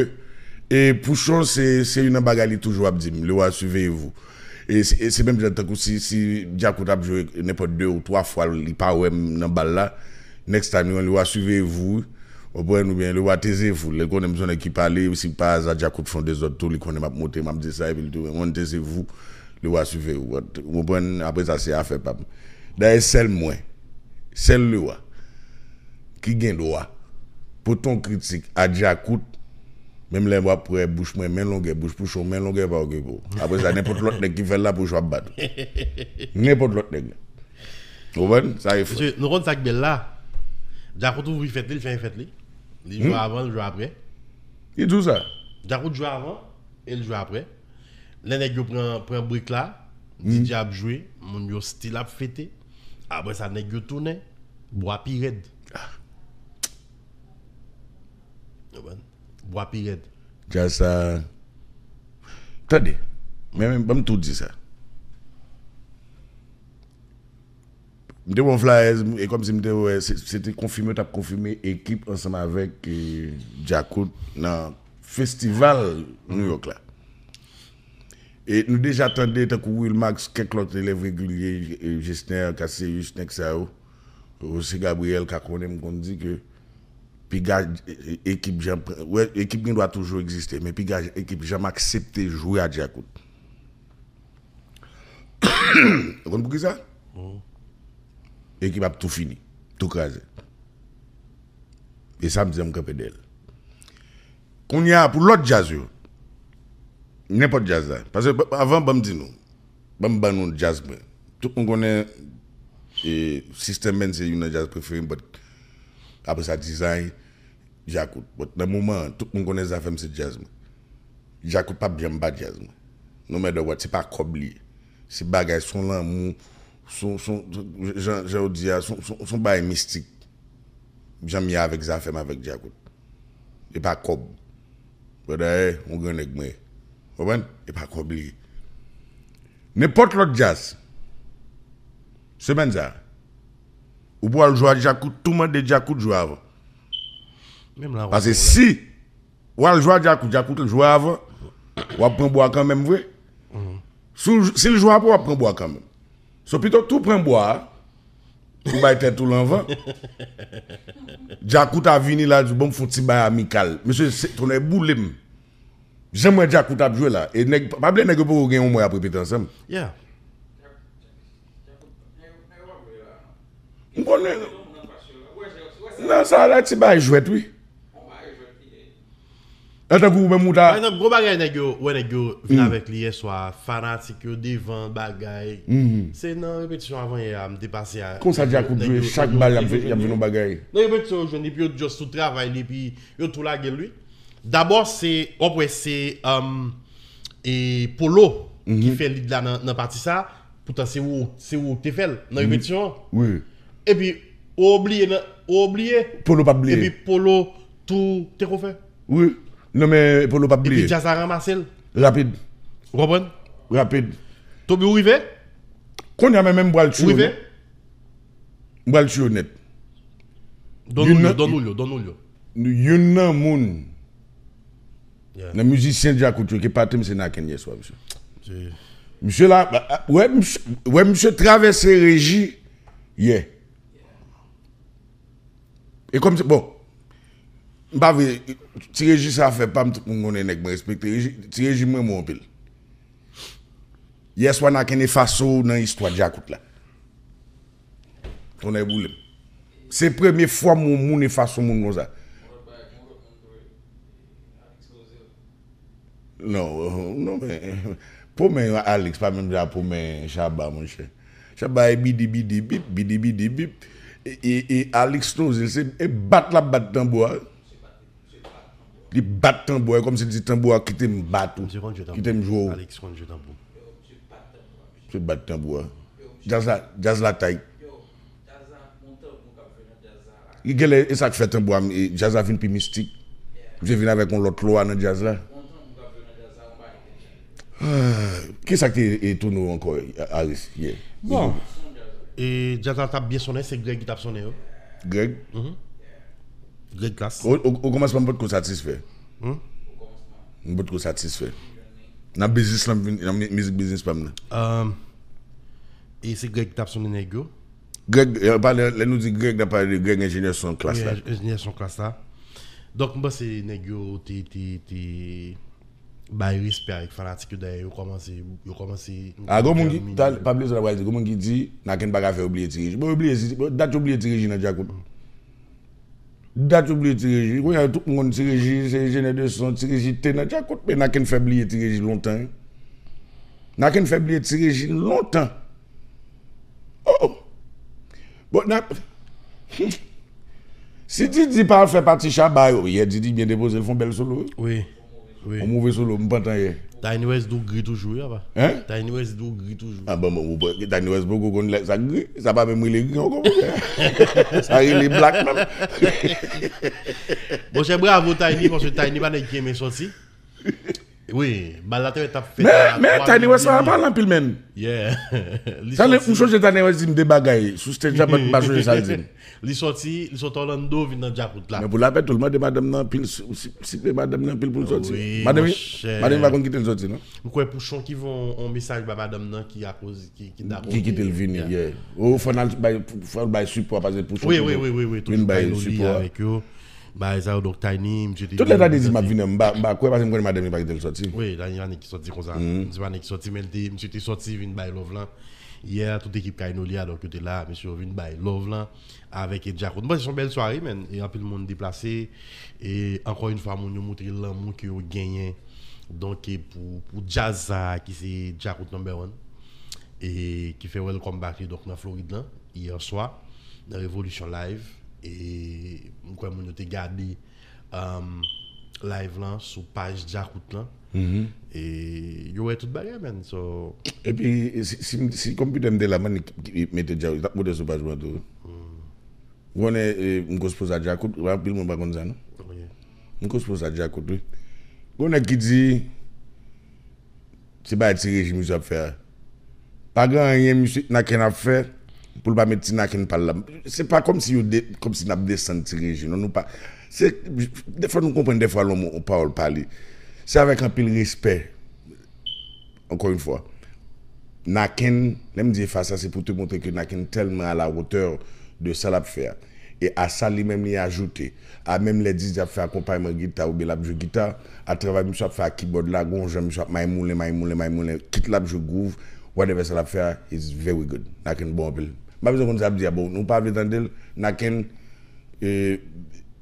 e, Pouchon, se, se youn nan bagay li toujou ap di m, le roi suivez-vous. E se e se menm jan tankou si si Djakout ap jwe nenpòt de ou twa fwa li pa wè m nan bal la, next time li wè li wa suivez-vous, ou konprann, oubyen li wa taisez-vous, lè l konnen m se yon nèg ki pale, si pa aza Djakout fè yon dezòd tou, li konnen m ap monte, m ap di sa, epi li tou, mwen taisez-vous, li wa suivez-vous, ou konprann, apre sa se afè pa m. Dayè sèl mwen, sèl Lewa ki gen dwa pote yon kritik a Djakout, menm lè w ap wè bouch mwen men longè, bouch Pouchon men longè pa okipe w. Apre sa, nenpòt lòt nèg ki fè l la pou w ap bat ou. Nenpòt lòt nèg la. Ou konprann? Sa e fè. Mesye, nou konn sa k bèl la. Djakout ouvri fèt li, li fèmen fèt li. Li jwe avan, li jwe apre. Li di w sa. Djakout jwe avan, e l jwe apre. Lè nèg yo pran pran break la, DJ ap jwe, moun yo still ap fete. Apre sa, nèg yo tounen, bwa pi rèd. Konprann? Bwa pi rèd. Djaz sa. Tande. Men, men, ban m tou di sa. M te pran flyers, e kòmsi m te wè, se se te konfime, yo t ap konfime ekip ansanm avèk eh, Djakout nan festival New York la. E nou deja tande tankou Wilmax, kèk lòt elèv regilye, eh, Gesner, Cassius, nèg sa yo, José Gabriel ka konnen m konn di ke piga eh, eh, ekip jan, wè, ekip gen dwa toujou egziste, men piga ekip janm aksepte jwe a Djakout. Ou konn poukisa? Ekip ap tou fini, tou kraze. E sa m di an m kanpe dèyè l. Kounye a, pou lòt djaz yo, nenpòt djaz la. Paske avan, ban m di nou, ban m ban nou djaz mwen. Tout moun konnen e, System Man se youn nan djaz prefere m, but apre sa, Design, Djakout. But nan moman an, tout moun konnen Zafèm se djaz mwen. Djakout p ap janm pa djaz mwen. No matter what, se pa kòb li ye. Se bagay, se yon lanmou, se yon, se yon, jan, jan yo di a, se yon, se yon, se yon bagay mistik. Jan m ye avèk Zafèm avèk Djakout. E pa kòb. But dayè, yon gran nèg mwen ye. Konprann? E pa kòb li ye. Nenpòt lòt djaz. Semèn sa. Ou pou al jwe a Djakout, tou mande Djakout jwe avan. Menm la, Paske si w al jwe a Djakout, Djakout jwe avan, w ap pran bwa kanmenm vre. Si w- si l jwe apre, w ap pran bwa kanmenm. So pito tou pran bwa a, pou bay tèt ou lanvan. Djakout a vini la, di, bon, m fè yon ti bay amikal. Mesye, se tonè boule m. Jan m wè Djakout ap jwe la. E nèg, pa bliye nèg yo poko gen yon mwa y ap repete ansanm. Yeah. M konnen. Nan sa la, ti bay jwèt, wi. An tankou ou menm ou ta. Pa egzanp, gwo bagay nèg yo, wè nèg yo vin avèk li yèswa, fanatik yo devan bagay. Se nan repetisyon avan yè a, m te pase a. Konsa Djakout jwe, chak bal y ap vin yon bagay. Nan repetisyon yo jwenn li, epi yo just sou travay li, epi yo tou lage l, wi. Dabò, se, w ap wè, se um, e Polo ki fè lead la nan, nan pati sa. Poutan, se ou, se ou ki te fè l nan repetisyon an. Wi. Epi, ou obliye nan, ou obliye. Polo p ap bliye. Epi Polo tou te ko fè. Wi. Non, men Polo p ap bliye. Epi djaz la ranmase l. Rapid. Ou konprann? Rapid. Toby, ou rive? Kounye a menm, m pral tchwe w nèt. M pral tchwe w nèt. Don Julio, Don Julio, Don Julio. Youn nan moun nan mizisyen Djakout yo ki epate m se Naken yèswa, mesye. Mesye la, wè, mesye, wè, mesye travèse reji yè. E kòm se, bon, m pa vle, ti reji sa fè pa m, tout moun konnen nèg mwen respekte. Reji, ti reji mwen mwen anpil. Yèswa Naken efase w nan istwa Djakout la. Tonnè boule m. Se premye fwa m wè yon moun efase yon moun konsa. Non, non, men, pwomen Alex pa menm jan pwomen Shabba, monchè. Shabba e bidi bidi bip, bidi bidi bip. E, e, e Alex Nozil, se e bat l ap bat tanbou a. Li bat tanbou a, e kòmsi l di tanbou a kite m bat ou, kite m jwe w. Alex konn jwe tanbou. Se bat tanbou a. Djaz la, djaz la tight. Li genlè, e sa k fè tanbou a, e, djaz la vin pi mistik. Misye vin avèk yon lòt lwa nan djaz la. Ah, kisa k te etone w ankò, Aris, yè? Bon, e, djaz la t ap byen sonnen, se Greg ki t ap sonnen yo. Greg? Greg Class. O, o, o kòmansman, m potko satisfè. M potko satisfè. Nan biznis lan, m vin, nan mi- mizik biznis pa m nan. Um, e se Greg ki t ap sonnen nèg yo. Greg, eh, pale, lè nou di Greg, n ap pale de Greg, enjenyè son klas la. Enjenyè son klas la. Donk, m panse nèg yo te, te, te bay respè avèk fanatik yo. Dayè, yo kòmanse, yo kòmanse. A, gon moun ki, ta- pa bliye sa, pral di, gon moun ki di, Naken pa ka fè yo bliye Ti Reji. Bon, yo bliye, si- bon, dat yo bliye Ti Reji nan Djakout. Dat yo bliye Ti Reji. Kounye a, tout moun konn Ti Reji, se enjenyè de son, Ti Reji te nan Djakout, men Naken fè bliye Ti Reji lontan, wi. Naken fè bliye Ti Reji lontan. Oh, oh. Bon, na- Si Didi pa al fè pati Shabba yo, yè Didi byen depoze, l fè yon bèl solo, wi. Wi. Wi. Yon move solo, m pantan yè. Tiny West di w gri toujou, wi, apa. Hein? Tiny West di w gri toujou. Ah, bon, bon, bon, Tiny West poko konn lè sa gri. Sa pa menm rele gri ankò, monchè. Sa rele black menm. Monchè, bravo Tiny, paske Tiny pa nèg ki renmen sòti. Wi, bal la te t ap fèt. Men, men Tiny West pa pale anpil, men. Yeah. Li Sa lè m sòti, chonje Tiny West di m de bagay sou stage la, m pa chonje sa l di m. Li sòti, li sòti Orlando, vin nan Djakout la. Men pou lapè, tou l mande madanm nan anpil, si- si- siple madanm nan anpil pou l sòti. Wi, Madanm, monchè. madanm pa konn kite l sòti, non? M kwè Pouchon ki voye yon mesaj ba madanm nan ki akoz, ki, ki dakò. Ki kite l vini, Yeah. Yeah. O, fò n al bay, fò n bay sipò, paske Pouchon Wi, toujou wi, wi, wi, wi. vin bay Li sipò. Avèk yo. Bagay sa yo, donk Tiny, msye te. Tout lè Tiny di m ap vini, m pa, m pa kwè, paske m konnen madanm li pa kite l sòti. Wi, Tiny pa nèg ki sòti konsa. M di pa nèg ki sòti, men li te, msye te sòti, vin bay love lan. Yè, tout ekip Kainoli a, donk yo te la, mesye yo vin bay love lan avèk Djakout. M panse se yon bèl sware, men. E anpil moun deplase. E ankò yon fwa, moun yo montre lanmou ke yo genyen. Donk, e pou, pou djaz sa a, ki se Djakout number one. E ki fè welcome back li, donk, nan Florid lan, yè swa, nan Revolution Live. E m kwè moun yo te gade um, live lan sou paj Djakout lan. E yo wè tout bagay, man. So, Epi, si, si, si konpitè m te la, man, ki mete Djakout, l ap monte sou paj mwen tou. Ou konnen, e, m gon esposa Djakout, anpil moun pa konn sa, non? ok. M gon esposa Djakout, wi. Gon nèg ki di, se bagay Ti Reji misye ap fè a. Pa gen anyen misye Naken ap fè pou l pa met Ti Naken pa l la. Se pa kòmsi yo de, kòmsi n ap desann Ti Reji, non, nou pa. Se, defwa nou konprann, defwa lòm yon pawòl pale. Se avèk anpil respè, ankò yon fwa. Naken, lè m di efase, se pou te montre ke Naken tèlman à la hauteur de sa l ap fè a. E a sa li menm li ajoute, a menm lè Didi ap fè akonpayman gita oubyen l ap jwe gita, a travay misye ap fè ak kibòd la, gon jan misye ap may moulen, may moulen, may moulen, kit l ap jwe groove, whatever sa l ap fè a, it's very good. Naken bon anpil. M pa bezwen konn sa ap di a, bon, nou pa vle tande l, Naken, e,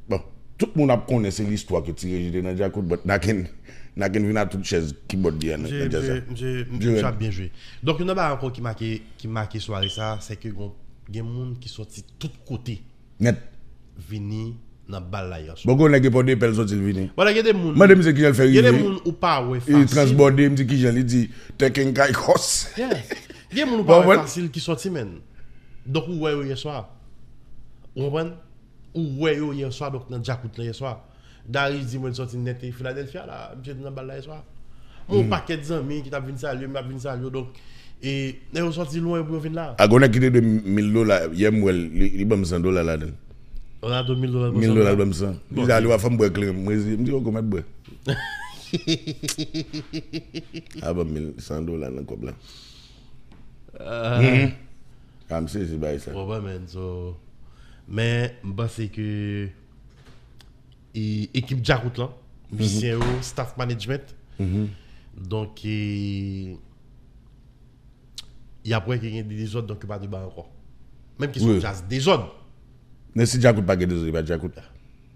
bon, tout moun ap konnen se listwa ke Ti Reji te nan Djakout, but Naken, Naken vin a tout chèz kibòd li a nan, nan djaz la. Msye ap byen jwe. Donk, yon nan bagay ankò ki make, ki make sware sa, se ke gon, gen moun ki sòti tout kote. Nèt. Vini nan bal la yè swa. Bon, gon nèg e Pòdepè l sòti l vini. Wala, gen de moun. Mande misye kijan l fè rive. Gen de moun ou pa wè E fasil. Transbòde, m di kijan li di, Tèken Kay Kòs. Yeah. Gen moun ou pa wè fasil ki sòti, men. Donk, ou wè yo yè swa. Ou konprann? Ou wè yo yè swa, donk, nan Djakout lan yè swa. Darius di mwen l sòti nèt e Philadelphia la, msye te nan bal la yè swa. Mwen yon pakèt zanmi ki t ap vin salye m, ap vin salye w, donk, e, lè yo sòti lwen pou yo vin la. A, gon nèg ki te dwe m mil dola, yè m wè l, li, li ban m san dola ladan l. Ronaldo mil dola, mil dola, l ban m san. Li di, "Ale, w a fè m bwè kleren." Mwen di, m di, "Ok, mèt bwè." A ban m mil san dola nan kòb la. A, m sezi bay sa. Ou konprann, man, so, men, m panse ke e, ekip Djakout lan, mizisyen yo, staff management. Donk, e, y ap wè ke gen de dezòd, donk yo pa dwe bay ankò. Menm kesyon djaz, dezòd. Men si Djakout pa gen dezòd, li pa Djakout.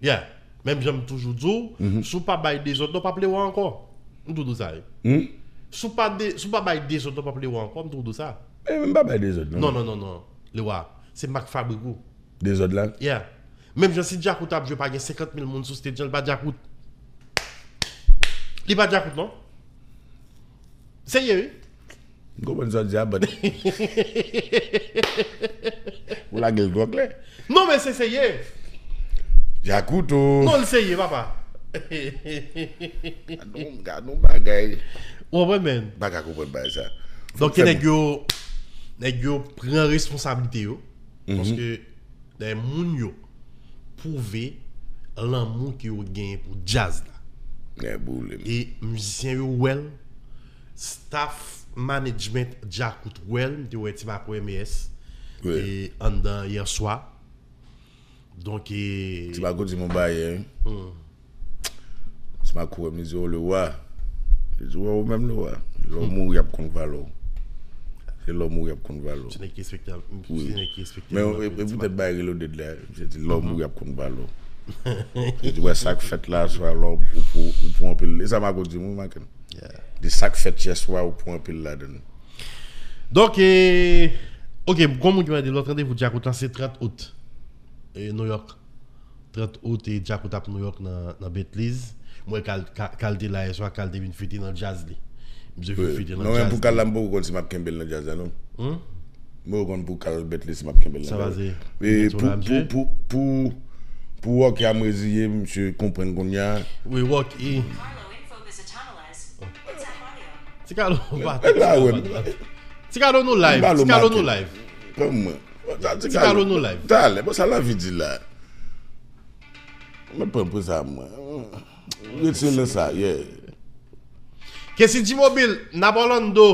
Yeah. Menm jan m toujou di w, si w pa bay dezòd, non, p ap lewa ankò. M toujou di w sa, wi. Si w pa de, si w pa bay dezòd, non, p ap lewa ankò, m toujou di w sa. Men m pa bay dezòd, non. Non, non, non, non. Lewa. Se mak fabrik ou. Dezòd la? Yeah. Menm jan si Djakout ap jwe, pa gen senkant mil moun sou stage lan, li pa Djakout. Li pa Djakout, non. Serye, wi. M konprann sa w di a, but ou lage l twò klè. Non, men se serye. Djakout o. Non, l serye, papa. Gad yon, gad yon bagay. Ou konprann, men. M pa ka konprann bagay sa. Donk, nèg yo, nèg yo pran responsablite yo. Paske, dayè, moun yo pwouve lanmou ke yo genyen pou djaz la. E mizisyen yo wè l, Staff management Djakout wè l, m te wè Ti Mako M S, e, anndan yè swa. Donk, e, Ti Mako di m yon bagay yè, wi. Ti Mako wè m, li di, "Oh, le roi." Li di, "Wè, ou menm le roi." Lè w mouri, y ap konn valè w. Se lè w mouri, y ap konn valè w. Se nèg ki respekte, se nèg ki respekte. Men, e, e poutèt bagay reloaded la, misye di, "Lè w mouri, y ap konn valè w." Li di, "Wè, sa k fèt la, swa lè w, ou pou, ou pou anpil." E sa Mako di m, wi, Maken. Di sa k fèt yè swa, ou pou anpil ladan l. Donk, e, ok, gon moun ki mande, lòt randevou Djakout lan se trant out, e, New York. Trant out, e, Djakout ap New York nan, nan Betliz. Mwen, Kal, Ka-, Kal te la yè swa, Kal te vin fete nan djaz li. Misye vin fete nan djaz li. Non, men pou Kal la, m poko konn si m ap kenbe l nan djaz la, non. M poko konn pou Kal Betliz si m ap kenbe l nan djaz la. E pou, pou, pou, pou, pou Rocky a m reziye, misye konprann kounye a. Wi, Rocky. Ti Kalo, pa, Ti Kalo nou live. Ti Kalo nou live. Pran mwen. Ti Kalo nou live. Talè, bon, sa lavi di la. Mwen pran pou sa, mwen. Retire nan sa, yeah. Kesi G Mobile, n ap Orlando,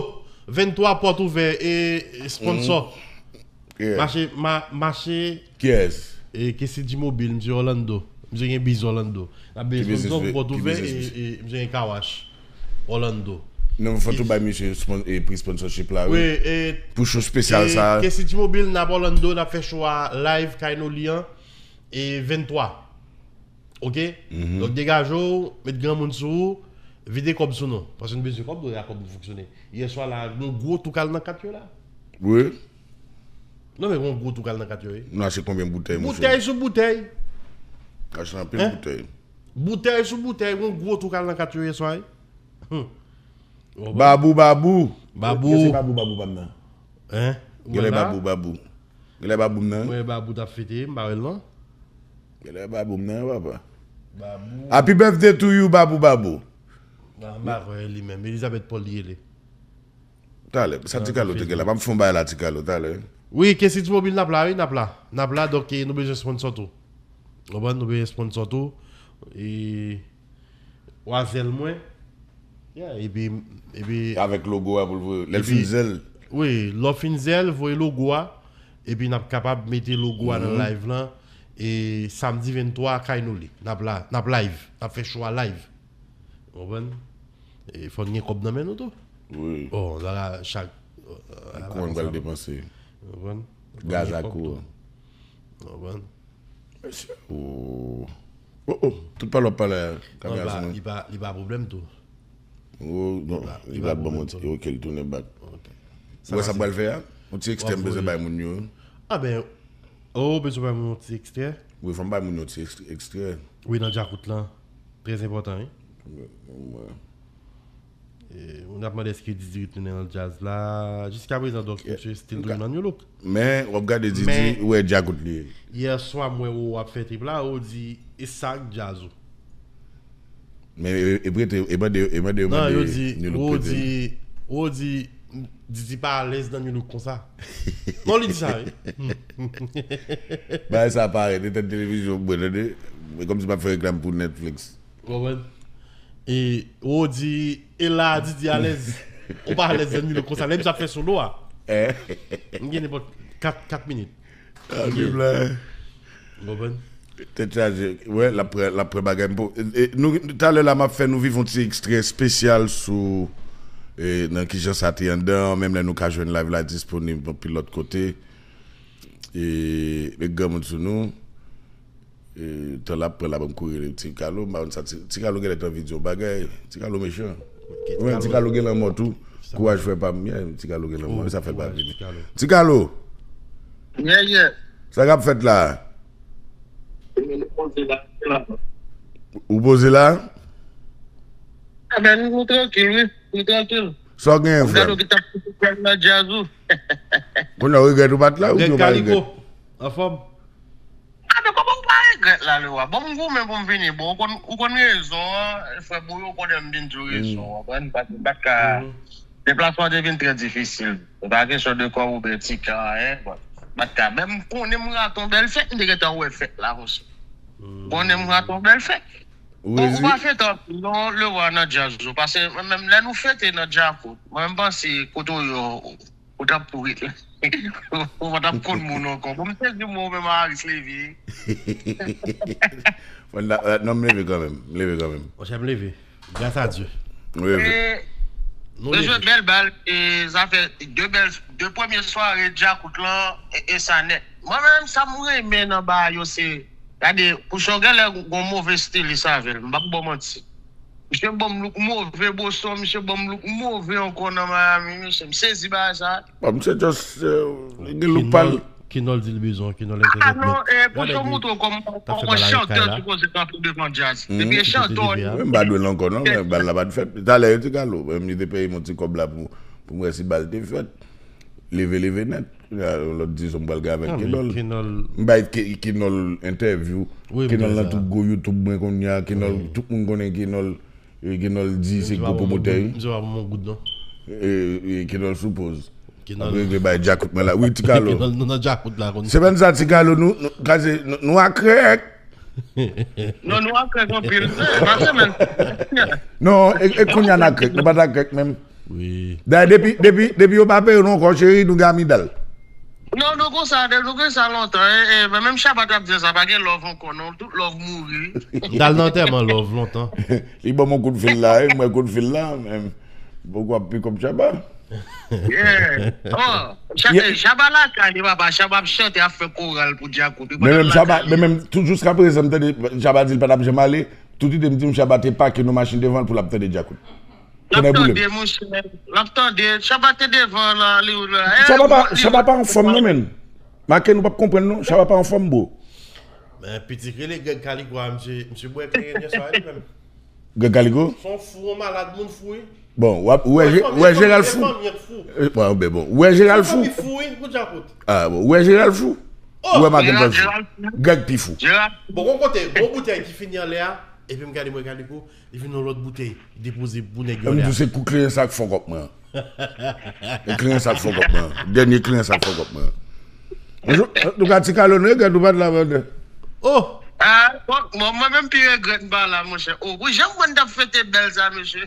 venntwa pòt ouvè e sponsò. Mache, ma-, mache. Kiyès? E Kesi G Mobile, misye Orlando. Misye gen biz Orlando. N ap bezwen sponsò pou pòt ouvè e, e misye gen kawash Orlando. Non, fò tou bay misye spon-, e pri sponsorship la, wi. Wi, e pou show espesyal sa. Kesi G Mobile, n ap Orlando, n ap fè show a live, Kainoli an, e venntwa. Ok? Donk, degaje w, met granmoun sou ou, vide kòb sou nou. Paske nou bezwen kòb, nou gen kòb pou fonksyone. Yè swa la, nou gwo tou kal nan kat yo la. Wi. Non, men gon gwo tou kal nan kat yo, wi. Nou achte konbyen boutèy, monchè? Boutèy sou boutèy. Achte anpil boutèy. Boutèy sou boutèy, gon gwo tou kal nan kat yo yè swa, wi. Babou, babou. Babou. Kiyès se babou, babou pa m nan? Hein? Genlè babou, babou. Genlè babou m nan? Mwen babou t ap fete, m pa wè l non. Genlè babou m nan, papa. Babou. Happy birthday to you, babou, babou. Ah, m pa kwè li menm. Elizabeth Paul li rele. Talè, sa Ti Kalo te gen la. M ap fè yon bagay la, Ti Kalo, talè. Wi, Kesi Timobil n ap la, wi, n ap la. N ap la, donk, e, nou bezwen sponsò tou. Ou konprann? Nou bezwen sponsò tou. E, wazèl mwen. Yeah, epi, epi avèk logo a pou l voye. Lè l fin zèl. Wi, lè w fin zèl, voye logo a. Epi n ap kapab mete logo a nan live lan. E samdi venntwa, Kainoli. N ap la, n ap live. N ap fè show a live. Ou konprann? E fò n gen kòb nan men nou tou. Wi. Bon, la, la, chak, e, kouman n pral depanse? Ou konprann? Gaz ak kouran. Ou konprann? Mesye, oh. Oh, oh, tout pale w ap pale a, kamera sou mwen. Li pa, li pa pwoblèm tou. Oh, non, li pral ban m yon ti, ok, li tounen back. Ou wè sa m pral fè a? Yon ti ekstrè m bezwen bay moun yo. Ah ben, oh, bezwen bay moun yon ti ekstrè? Wi, fò m bay moun yo ti ekstrè, ekstrè. Wi, nan Djakout lan. Trè enpòtan, wi. Wi, wi. E, moun ap mande èske Didi retounen nan djaz la. Jiskaprezan, donk, misye still tounen nan New Look. Men, w ap gade Didi, ou wè Djakout li ye. Yè swa, m wè Roro ap fè trip la, Roro di, e sa k djaz ou? Men, e, e prete, e mande, e mande yo mande New Look prete. Non, yo di, Roro di, Roro di, Didi pa alèz nan New Look konsa. Non, li di sa, wi. Bagay sa parèt, e tèt televizyon mwen, tande. E kòmsi m ap fè reklam pou Netflix. Ou konprann? E, ou di, e la, Didi alèz. Ou pa alèz nan New Look konsa. Lè misye ap fè solo a. M gen nenpòt kat, kat minit. Ah, Bib la. Ou konprann? Tèt chaje. Wè, l ap pran, l ap pran bagay m pou, e, e, nou, talè la, m ap fè nou viv yon ti ekstrè espesyal sou, e, nan kijan sa te anndan, menm lè nou ka jwenn live la disponib anpil lòt kote. E, met granmoun sou nou. E, tan l ap pran la, ban m kouri rele Ti Kalo, m pa konn sa Ti, Ti Kalo genlè t anvi di yon bagay. Ti Kalo mechan. Ou menm Ti Kalo gen lanmò tou. Kouraj frè pa m, yeah, Ti Kalo gen lanmò, e sa fè l pa vini. Ti Kalo. Yeah, yeah. Sa k ap fèt la? Ou poze la? Enben, nou trankil, wi. Nou trankil. Sa w genyen, frè m? Gade w ki t ap nan djaz ou. Kounye a w regrèt ou pa t la, oubyen w pa regrèt? Anfòm? A, men kòman w pa regrèt la, Lewa? Bon, m goumen pou m vini. Bon, ou konn, ou konn rezon an, frè Bouyo, ou konnen m vin di w rezon an, konprann? Paske m pa t ka, deplasman te vin trè difisil. Se pa kesyon de kòb oubyen tiket, anyen, bon. M pa t ka. Men m konnen m rate yon bèl fèt, m te gentan wè fèt la, monchè. M konnen m rate yon bèl fèt. Ou pa fete anpil non, Lewa, nan djaz ou. Paske mwen menm lè nou fete nan Djakout, mwen menm panse kote w ye, ou t ap pouri. Ou pa t ap konn moun ankò. Bon, m te di mwen menm Aris leve. Non, m leve kanmenm. M leve kanmenm. Monchè, m leve. Gras a Dye. M leve. Nou leve. Jwe bèl bal, e sa fè de bèl, de premye sware Djakout lan, e, e sa nèt. Mwen menm, sa m renmen nan bagay yo, se, gade, Pouchon genlè gon move stilis avè l, m p ap ba w manti. Misye ban m look move, Boston, misye ban m look move ankò nan Miami, mesye, m sezi bagay sa. Bon, misye just, euh, li gen look pa l. Kinol di l bezwen, Kinol entertainment. Ah non, e Pouchon montre w kòman yon chantè sipoze kanpe devan djaz. Depi e chantè w ye. M pa dwe l ankò non, men bal la pa t fèt. Talè yo te galo, men li te peye m yon ti kòb la pou, pou m wè si bal te fèt. Leve, leve nèt. Kounye a, yon lòt dizon m pral gen avèk Kenòl. M bay Ke- Kenòl entèvyou. Kenòl nan tout gwo YouTube mwen kounye a. Kenòl, tout moun konnen Kenòl. E Kenòl di se gwo pwomotè wi. E, e Kenòl sou poz. Ap regle bay Djakout mwen la. Wi, Ti Kalo. Semèn sa, Ti Kalo, nou, nou, kaze, nou, nou akrèk. Non, nou akrèk anpil. Nan semèn. Non, e, e kounye a n akrèk. Nou pa t akrèk menm. Wi. Dayè, depi, depi, depi yo pa peye nou ankò, cheri, nou gen amidal. Non, nou konsa, nou gen sa lontan. E, e, men menm Shabba t ap di sa, pa gen love ankò, non. Tout love mouri. M t al nan antèman love lontan. Li ban m yon kout fil la, wi, m wè kout fil la, men m poko ap pikòp Shabba. Yeah. Oh, Sha- eh, Shabba lakay li, papa. Shabba ap chante, ap fè koral pou Djakout. Men menm Shabba, men menm, tout jiska prezan, m tande Shabba di l pa t ap janm ale. Tout ide m di m Shabba te pake yon machin devan l pou l ap tande Djakout. L ap tande, monchè. L ap tande. Shabba te devan la, li la. Shabba pa, Shabba pa anfòm non, menn. Make nou p ap konprann non. Shabba pa anfòm, bro. Men pitit rele Greg Kaliko a, misye, misye bwè kleren yè swa, li menm. Greg Kaliko? Se yon fou, yon malad, moun fou, wi. Bon, w ap, ou wè, ou wè Jeral fou. Bon, ben bon. Ou wè Jeral fou. Fou, wi, pou Djakout. Ah, bon, ou wè Jeral fou. Ou wè Maken fou. Greg pi fou. Bon, gon kote, gon boutèy ki fini anlè a, epi m gade mwen Kaliko, li vin yon lòt boutèy, li depoze pou nèg yo anlè a. M di se kou kleren sa k fòkòp mwen an. E kliyan sa k fòkòp mwen an. Dènye kliyan sa k fòkòp mwen an. Antouka, Ti Kalo, nou regrèt nou pa t la pandan. Oh! Ah, bon, bon, mwen menm pi regrèt m pa la, monchè. Oh, wi, jan mwen t ap fete bèl sa, mesye.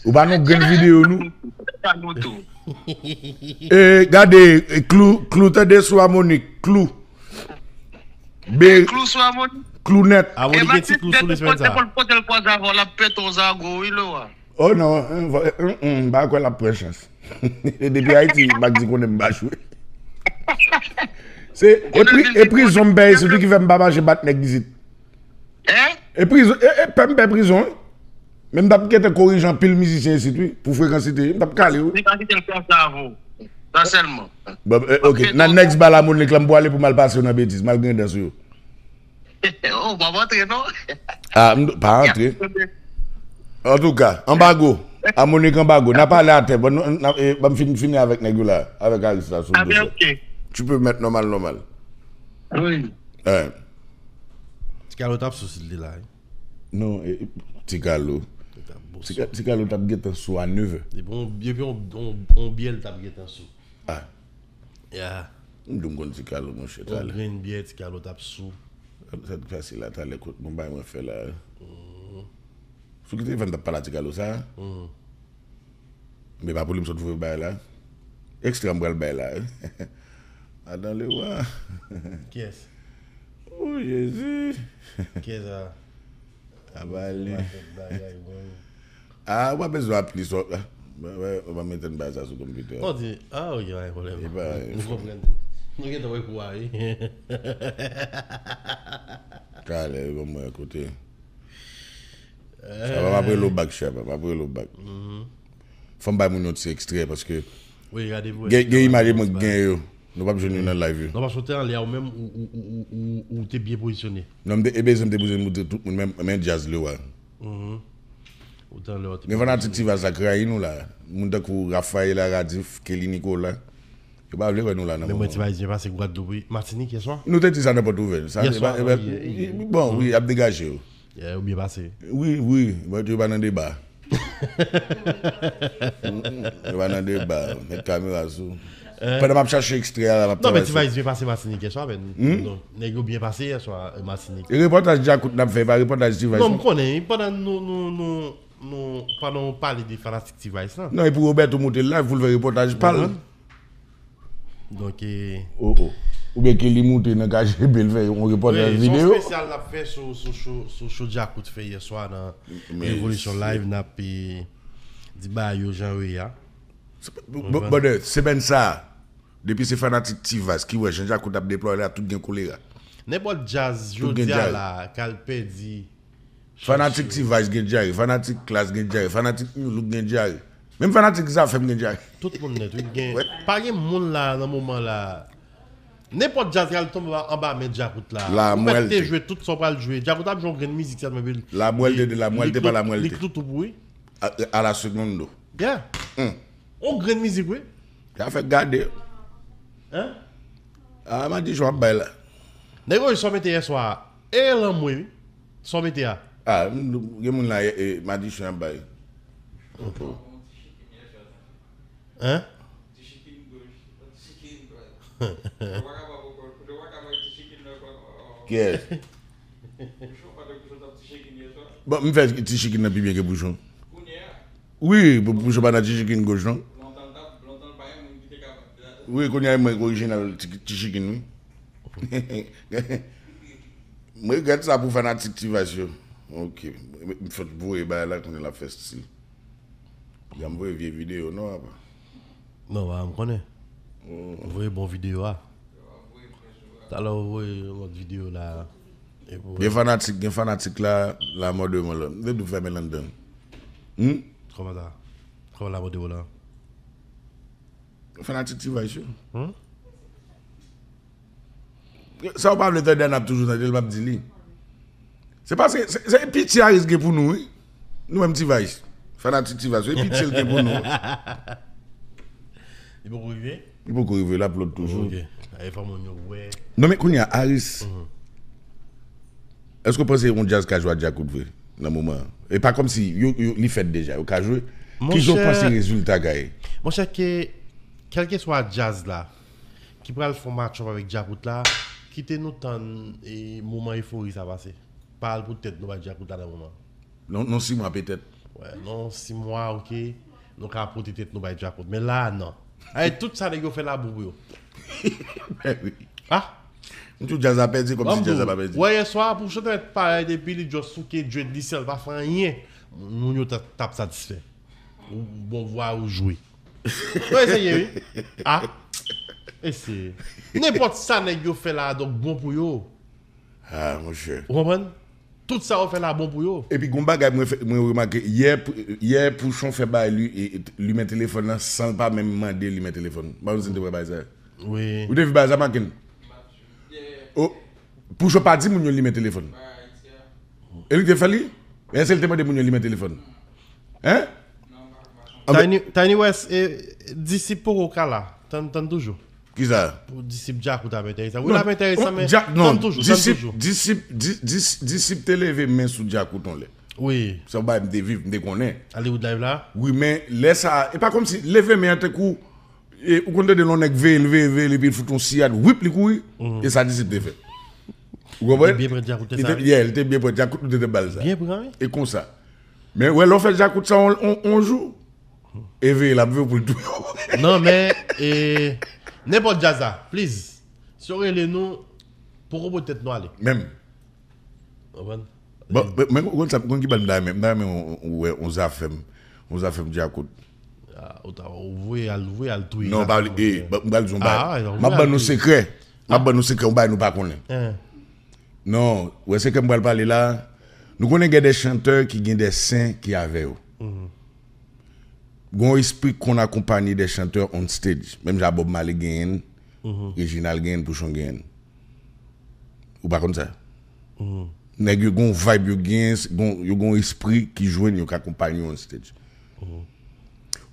Ou pa nan grenn videyo, nou? Pa nou tou. E, gade, e, Klou, Klou tande sou Amonik, Klou. Be, Klou sou Amonik? Klou nèt. Amonik gen ti Klou sou li semèn sa. Kote l kwaze avè w, l ap pete w zago, wi, Lewa. Oh non, m pa kwè l ap pran chans. E depi Ayiti, m pa di konnen m pa jwe. Se, e pri, e prizon m peye, se tou ki fè m pa mache bat nèg isit. E prizon, e, e pè m pè prizon, wi. Men m t ap gentan korije anpil mizisyen isit, wi, pou frekansite, m t ap kale, wi. Li pa kite l fè sa avè w. Sa sèlman. Bon, e, ok, nan next bal Amonik la, m pwale pou m al pase yo nan betiz, m al grandans yo. Ou pa antre non. Ah, m pa antre. Antouka, anbago. Amonik anbago. N a pale atè. Bon, nou, n a, e, ban m fin, fini avèk nèg yo la. Avèk Aris la sou dosye. Tu peux mettre normal, normal. Wi. Ti Kalo t ap sou si l te la, wi. Non, e, Ti Kalo. Ti Kalo t ap gentan sou a nevè. Depi yon, depi yon, yon, yon byè l t ap gentan sou. Ah. Ya. M di w m konn Ti Kalo, monchè, talè. Yon grenn byè, Ti Kalo t ap sou. Sa t fasil la, talè, kote mwen bay mwen fè la. Sou ki telefòn t ap pale a Ti Kalo sa? Men pa pou li m sot voye bay la. Ekstra m pral bay la. Madan Lewa. Kiyès? Oh, Jezi. Kiyès sa? Aba li. Ah, ou pa bezwen ap li sou, ah, ou pa mete n bay sa sou konpitè. Ou di, ah, ok, pa gen pwoblèm. Nou konprann. Nou gentan wè kou a, wi. Talè, ban mwen kote. Shabba, m ap rele w bak, Shabba, m ap rele w bak. Fò m bay moun yon ti ekstrè, paske gen, gen imaj mwen k gen yo. Nou p ap jwenn yo nan live yo. Non, paske w te anlè a, ou menm, ou, ou, ou, ou, ou, ou te byen pozisyone. Non, m te, e bezwen m te bezwen moutre tout moun, men, men djaz Lewa. Ou te anlè a, ou te byen pozisyone. Men fanatik Ti Vaz la k rayi nou la. Moun tankou Rafaela Radif, Kelly Nicolas. Yo pa vle wè nou la nan moman. Men mwen Ti Vaz byen pase Gwadloup, wi. Matinik, yèswa? Nou te di sa nan pòt ouvè. Yèswa, wi. Bon, wi, y ap degaje yo. Yeah, ou byen pase. Wi, wi, but yo pa nan deba. Yo pa nan deba. Met kamera sou. Pandan m ap chache ekstrè a la, m ap travay sou. Non, men T-Vice byen pase Matinik yè swa, men. Non, nèg yo byen pase yè swa, eh, Matinik. E repòtaj Djakout n ap fè, e pa repòtaj T-Vice non. Non, m konnen, pandan nou, nou, nou, nou, pandan w pale de fanatik T-Vice lan. Non, e pou Roberto moute live pou l fè repòtaj pa l. Donk, eh, oh, oh. Oubyen ke li moute nan K G B, l fè yon repòtaj videyo. Wi, se yon espesyal n ap fè sou, sou show, sou show Djakout fè yè swa nan Revolution Live, n ap, eh, di bagay yo jan yo ye a. Brother, semèn sa a, depi se fanatik T-Vice ki wè jan Djakout ap deplwaye la, tout gen kolera. Nenpòt djaz jodi a la, k al pèdi. Fanatik T-Vice gen dyare, fanatik Klass gen dyare, fanatik Nu Look gen dyare. Menm fanatik Zafèm gen dyare. Tout moun nèt, wi, gen. Pa gen moun la, nan moman la. Nenpòt djaz k al tonbe anba men Djakout la. La muerte. Ou mèt te jwe tout sa w pral jwe. Djakout ap jwe yon grenn mizik sèlman, epi li, la muerte de la muerte, pa la muerte. Li kloutou pou wi. A, a la segundo. Yeah. On grenn mizik, wi. Sa fè gade. Hein? Ah, Madichon ap bay la. Nèg yo sa w mete yè swa a. E lanmwe, wi. Sa w mete a. Ah, m, gen moun la, e, e, Madichon ap bay. Hein? Kiyès? Bon, m fè ti chikin nan pi byen ke Pouchon. Wi, Pou-, Pouchon pa nan ti chikin goch, non. Wi, kounye a mwen k orijinal ti, ti chikin, wi. Mwen regrèt sa pou fanatik T-Vice yo. Ok. M fèk voye bagay la, kounye l ap fè stil. Jan m voye vye videyo, non, apa. Non, pa m konnen. M voye bon videyo a. Talè w voye yon lòt videyo la. Gen fanatik, gen fanatik la, la mò de mò la. M te dou fèmen l anndan. Hmm? Kòman sa? Kòman la mò de mò la? Fanatik T-Vice yo. Hmm? Sa w pa vle tande a, n ap toujou tande l, m ap di li. Se paske se, se piti Aris gen pou nou, wi. Nou menm T-Vice. Fanatik T-Vice, se piti l gen pou nou. Li poko rive? Li poko rive, l ap lòd toujou. Ok. Ay, fò moun yo wè. Non, men kounye a, Aris, èske w panse yon djaz ka jwe ak Djakout vre nan moman an? E pa kòmsi yo, yo, li fèt deja, yo ka jwe. Kijan w panse rezilta ka ye? Monchè, ke, kèlkeswa djaz la, ki pral fè yon match-up avèk Djakout la, kite nou tann e moman efori sa pase. Pa al pou tèt nou bay Djakout la nan moman. Non, non, sis mwa petèt. Wè, non, sis mwa, ok. Nou ka pote tèt nou bay Djakout. Men la, non. Ay, tout sa nèg yo fè la bon pou yo. Ben wi. Ah? M di w djaz la pèdi kòmsi djaz la pa pèdi. Wè, yè swa, pou chantè mèt parèt, epi li just souke dread li sèl, pa fè anyen. Moun yo t ap, t ap satisfè. Ou bon vwa ou jwe. Non, eseye, wi. Ah. Eseye. Nenpòt sa nèg yo fè la, donk bon pou yo. Ah, monchè. Ou konprann? Tout sa yo fè la bon pou yo. Epi gon bagay mwen fè, mwen remake, yè, yè Pouchon fè bay li, e, e, limen telefòn nan san l pa menm mande limen telefòn. M pa konn si n te wè bagay sa. Wi. Ou te vi bagay sa, Macken? Oh, Pouchon pa di moun yo limen telefòn. E li te fè li? Men èske li te mande moun yo limen telefòn? Hein? Tiny, Tiny West, e, Disip poko ka la. Tann, tann toujou. Kisa? Pou Disip Djakout ap enteresan. Wi, l ap enteresan, men tann toujou, tann toujou. Disip, Dis-, Disip te leve men sou Djakout yon lè. Wi. Se yon bagay m te viv, m te konnen. Hollywood Live la? Wi, men lè sa, e pa kòmsi leve men an tankou, e, ou konn tande lè yon nèg veye l, veye l, veye l, epi l fout yon siyad, wip, li kouri. E sa Disip te fè. Ou konprann? Li te byen pran Djakout, li te, yeah, li te byen pran Djakout, li te ba l sa. Byen pran, wi. E konsa. Men, wè, lè w fè Djakout sa on, on, on jou, e veye l ap veye w pou l touye w. Non, men, e, nenpòt djaz la, please. Si w rele nou, poko pote tèt nou ale. Menm. Konprann? Bon, men, men, ou konn sa, ou konn ki bal m ta renmen, m ta renmen ou, ou wè yon Zafèm, yon Zafèm Djakout. Ah, ou ta, ou voye al, ou voye al touye Zafèm. Non, pa vle, e, m pral di yon bagay. M ap ban nou sekrè. M ap ban nou sekrè, yon bagay nou pa konnen. Non, wè sekrè m pral pale la. Nou konnen gen de chantè ki gen de sen ki avè yo. Gon espri k konn akonpanye de chantè on stage. Menm jan Bob Marley genyen, Reginald genyen, Pouchon genyen. Ou pa konn sa? Nèg yo gon vibe yo genyen, gon, yo gon espri ki jwenn yo, k akonpanye yo on stage.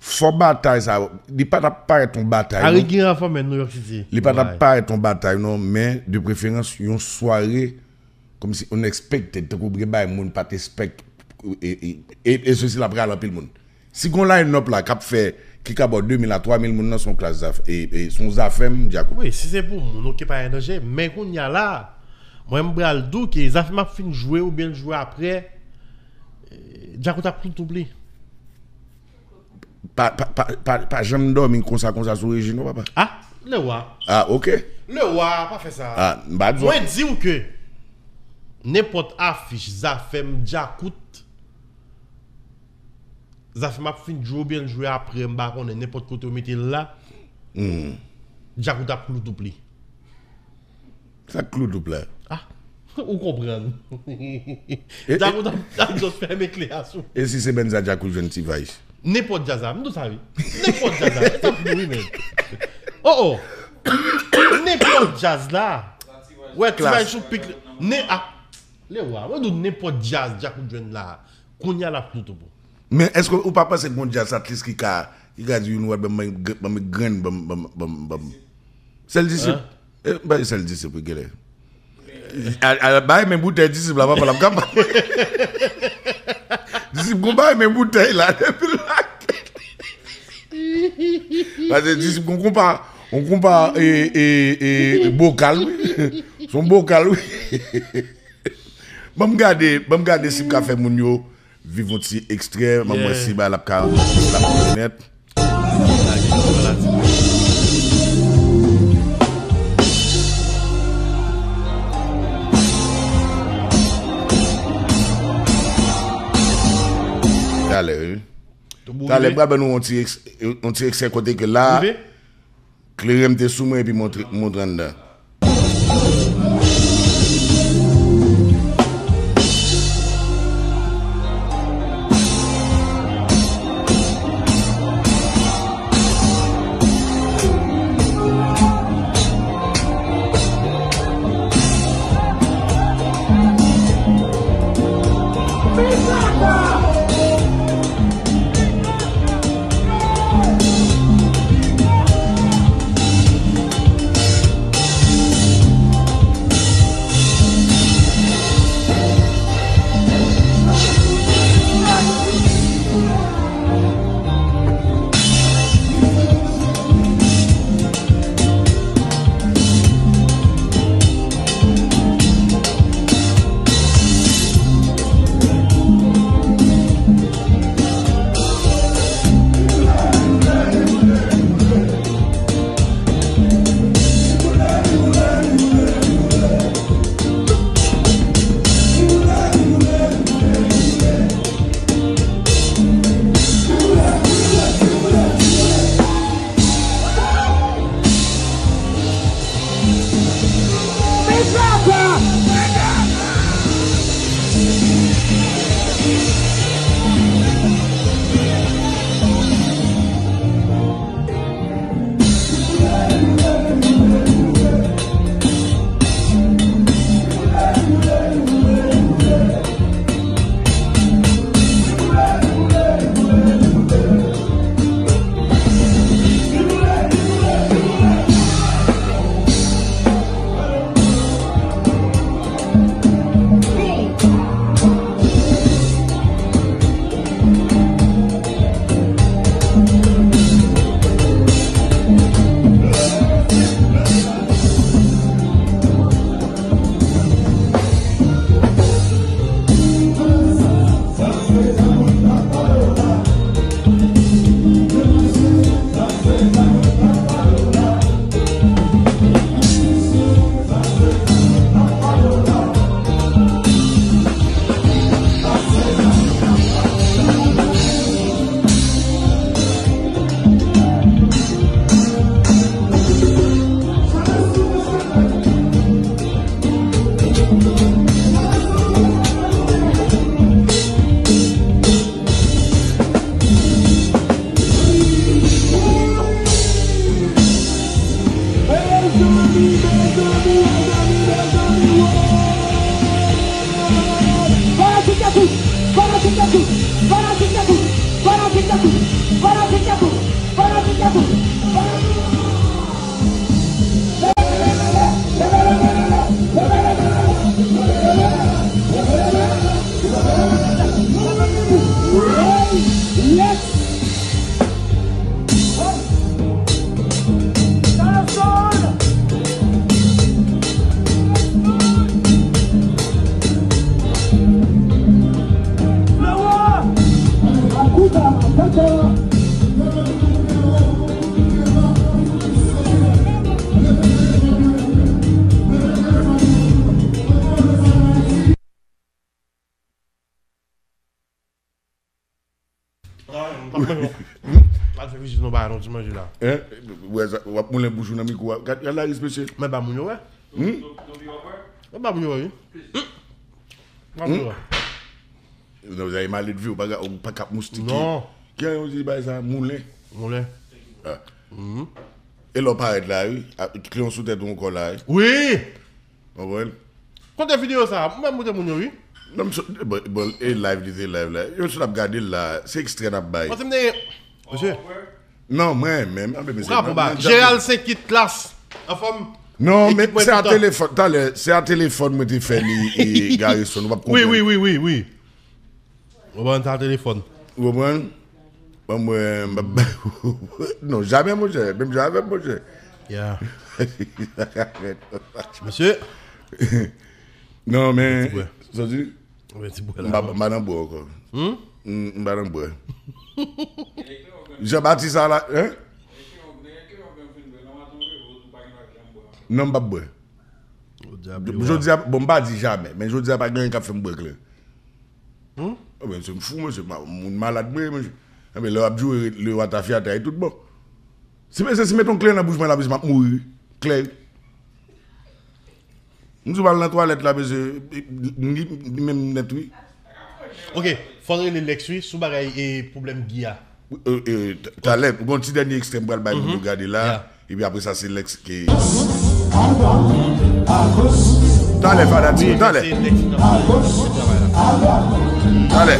Fò batay sa, li pa t ap parèt yon batay, non. Harry Guerra fò men New York City. Li pa t ap parèt yon batay, non, men de preferans yon sware kòmsi unexpected, tankou gen bagay moun pa t expect, e, e, e, e sesi la pral anpil moun. Si gon line-up la k ap fè, ki ka ba w de mil a twa mil moun nan, se yon klas zaf, e, e, se yon Zafèm djakout. Wi, si se pou moun, oke, pa gen danje. Men kounye a la, mwen m pral di w ke Zafèm ap fin jwe oubyen l jwe apre, e, djakout ap ploutoup li. Pa, pa, pa, pa, pa janm dòmi konsa, konsa sou reji non, papa. Ah, Lewa. Ah, ok. Lewa, pa fè sa. Ah, m pa di w. Mwen di w ke nenpòt afich Zafèm, Djakout, Zafèm ap fin jwe oubyen l jwe apre, m pa konnen, nenpòt kote yo mete l la, Djakout ap ploutoup li. Sa k klou doup la? Ah, ou konprann. Djakout ap, ap just fèmen kle a sou. E si se bènn sa Djakout jwenn ti vayis? Nenpòt djaz la, m di w sa wi. Nenpòt djaz la, e tankou wi men. Oh oh. Nenpòt djaz la. Wè ti vayis sou pik. Ne a. Lewa, mwen di w nenpòt djaz Djakout jwenn la. Kounye a l ap ploutoup ou. Men èske ou pa panse k gon djaz atlis ki ka, ki ka di youn wè ban mwen, ban mwen grenn, ban m, ban m, ban m, ban m. Sèl disip. Bay sèl disip wi genlè. Al bay men boutèy disip la papa l ap kapab. Disip gon bay men boutèy la depi l lage. Paske disip gon konpa, gon konpa e, e, e, bokal wi. Se yon bokal wi. Ban m gade, ban m gade si m ka fè moun yo viv yon ti ekstrè, ban m wè si bagay la ap ka, l ap ka nèt. Talè wi. Talè m pral ban nou yon ti eks, yon ti ekstrè kote ke la. Kleren m te sou mwen epi montre, montre anndan. Alon ti manje la. Hein? Wè, w ap moulen bouch ou nan mikwo a. Gad, gad laris, mesye. Men ba moun yo wè. Hmm? Men ba moun yo wè, wi. Hmm? Ba moun yo wè. Non, sa e maledve, ou pa ka, ou pa ka ap moustike. Non. Ki jan yo di bagay sa? Moulen. Moulen. Ah. Mhm. E lè w parèt la, wi. A, kleyon sou tèt ou ankò la, wi. Wi! Konprann? Kote videyo sa? Mwen montre moun yo, wi. Non, m sot, bon, bon, e live li te live la. Yo sot ap gade l la. Se ekstrè n ap bay. Paske m te gen, mesye. Non, mwen menm, anben mesye. Ou ka pran ba. Gérald Saint-Kit Classe. Anfòm. Non, men se a telefòn, talè, se a telefòn mwen te fè li e Garrison, ou p ap konprann. Wi, wi, wi, wi, wi. Ou ban ta telefòn. Ou konprann? Ban mwen, m ap bay ou. Non, jamè, monchè. Menm jan avè m, monchè. Ya. Mesye. Non, men, sa di? Mwen ti bwè la. M pa, m pa nan bwè ankò. Hmm? M, m pa nan bwè. Jean Baptiste a la, hein? Non, m p ap bwè. Jodi a, bon, m pa di jamè, men jodi a pa gen anyen k ap fè m bwè klè. Hmm? Anben, se m fou, mesye, ma-, moun malad mwen ye, mesye. Anben, lè w ap joure le roi tafyata e tout bon. Si mesye, si met yon klè nan bouch mwen la, mesye, m ap mouri, wi. Klè, wi. M di w m al nan twalèt la, mesye, li, li menm nèt, wi. Ok, fò n rele Lex, wi, sou bagay e pwoblèm Guy a. E, e, t-, talè, gon ti dènye ekstrè m pral bay moun yo gade la. Epi apre sa, se Lex ki. Talè, Fada Ti, talè. Talè.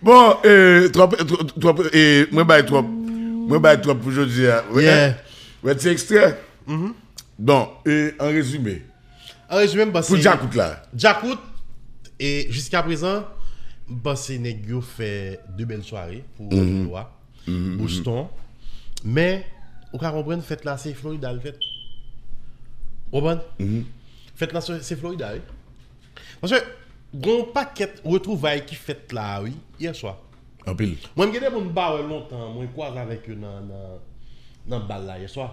Bon, euh, twòp, twòp, twòp, euh, mwen bay twòp, mwen bay twòp pou jodi a. Wè, wè ti ekstrè. Bon, euh, an rezime. An rezime, m panse pou Djakout la. Djakout, e jiska prezan, m panse nèg yo fè de bèl sware pou Lwa, Boston. Men, ou ka konprann fèt la se Florida l fèt. Ou konprann? Fèt la se, se Florida, wi. Paske, gon pakèt retwouvay ki fèt la, wi, yè swa. Anpil. Mwen, m gen de moun m pa wè lontan, mwen kwaze avèk yo nan, nan, nan bal la, yè swa.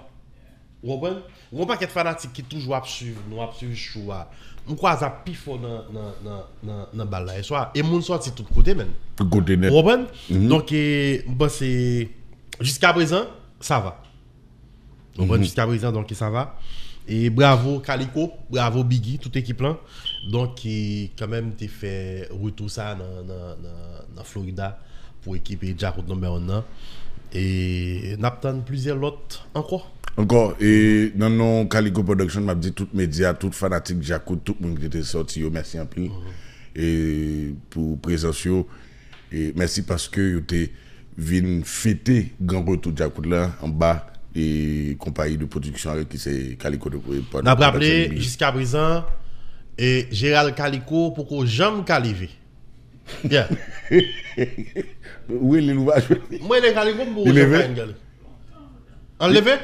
Ou konprann? Gon pakèt fanatik ki toujou ap swiv nou, ap swiv show a. M kwaze ap pi fò nan, nan, nan, nan, nan bal la, yè swa. E moun sòti tout kote, menm. Tout kote nèt. Ou konprann? Donk, e, m panse, jiska prezan, sa va. Ou konprann? Jiska prezan, donk, sa va. E bravo Kaliko, bravo Biggy, tout ekip lan. Donk, e, kanmenm, te fè retou sa nan, nan, nan, nan Florida pou ekip e Djakout number one nan. E n ap tann plizyè lòt ankò. Ankò, e nan non Kaliko Production, m ap di tout medya, tout fanatik Djakout, tout moun ki te sòti yo, mèsi anpil. E pou prezans yo, e mèsi paske yo te vin fete gran retou Djakout la anba e konpayi de pwodiksyon avèk ki se Kaliko de Production. N ap raple, jiska prezan, e Gérald Kaliko poko janm ka leve. Yeah. Ou rele l ou pa jwenn li. Mwen rele Kaliko m pou janm ka jwenn Kaliko. An leve?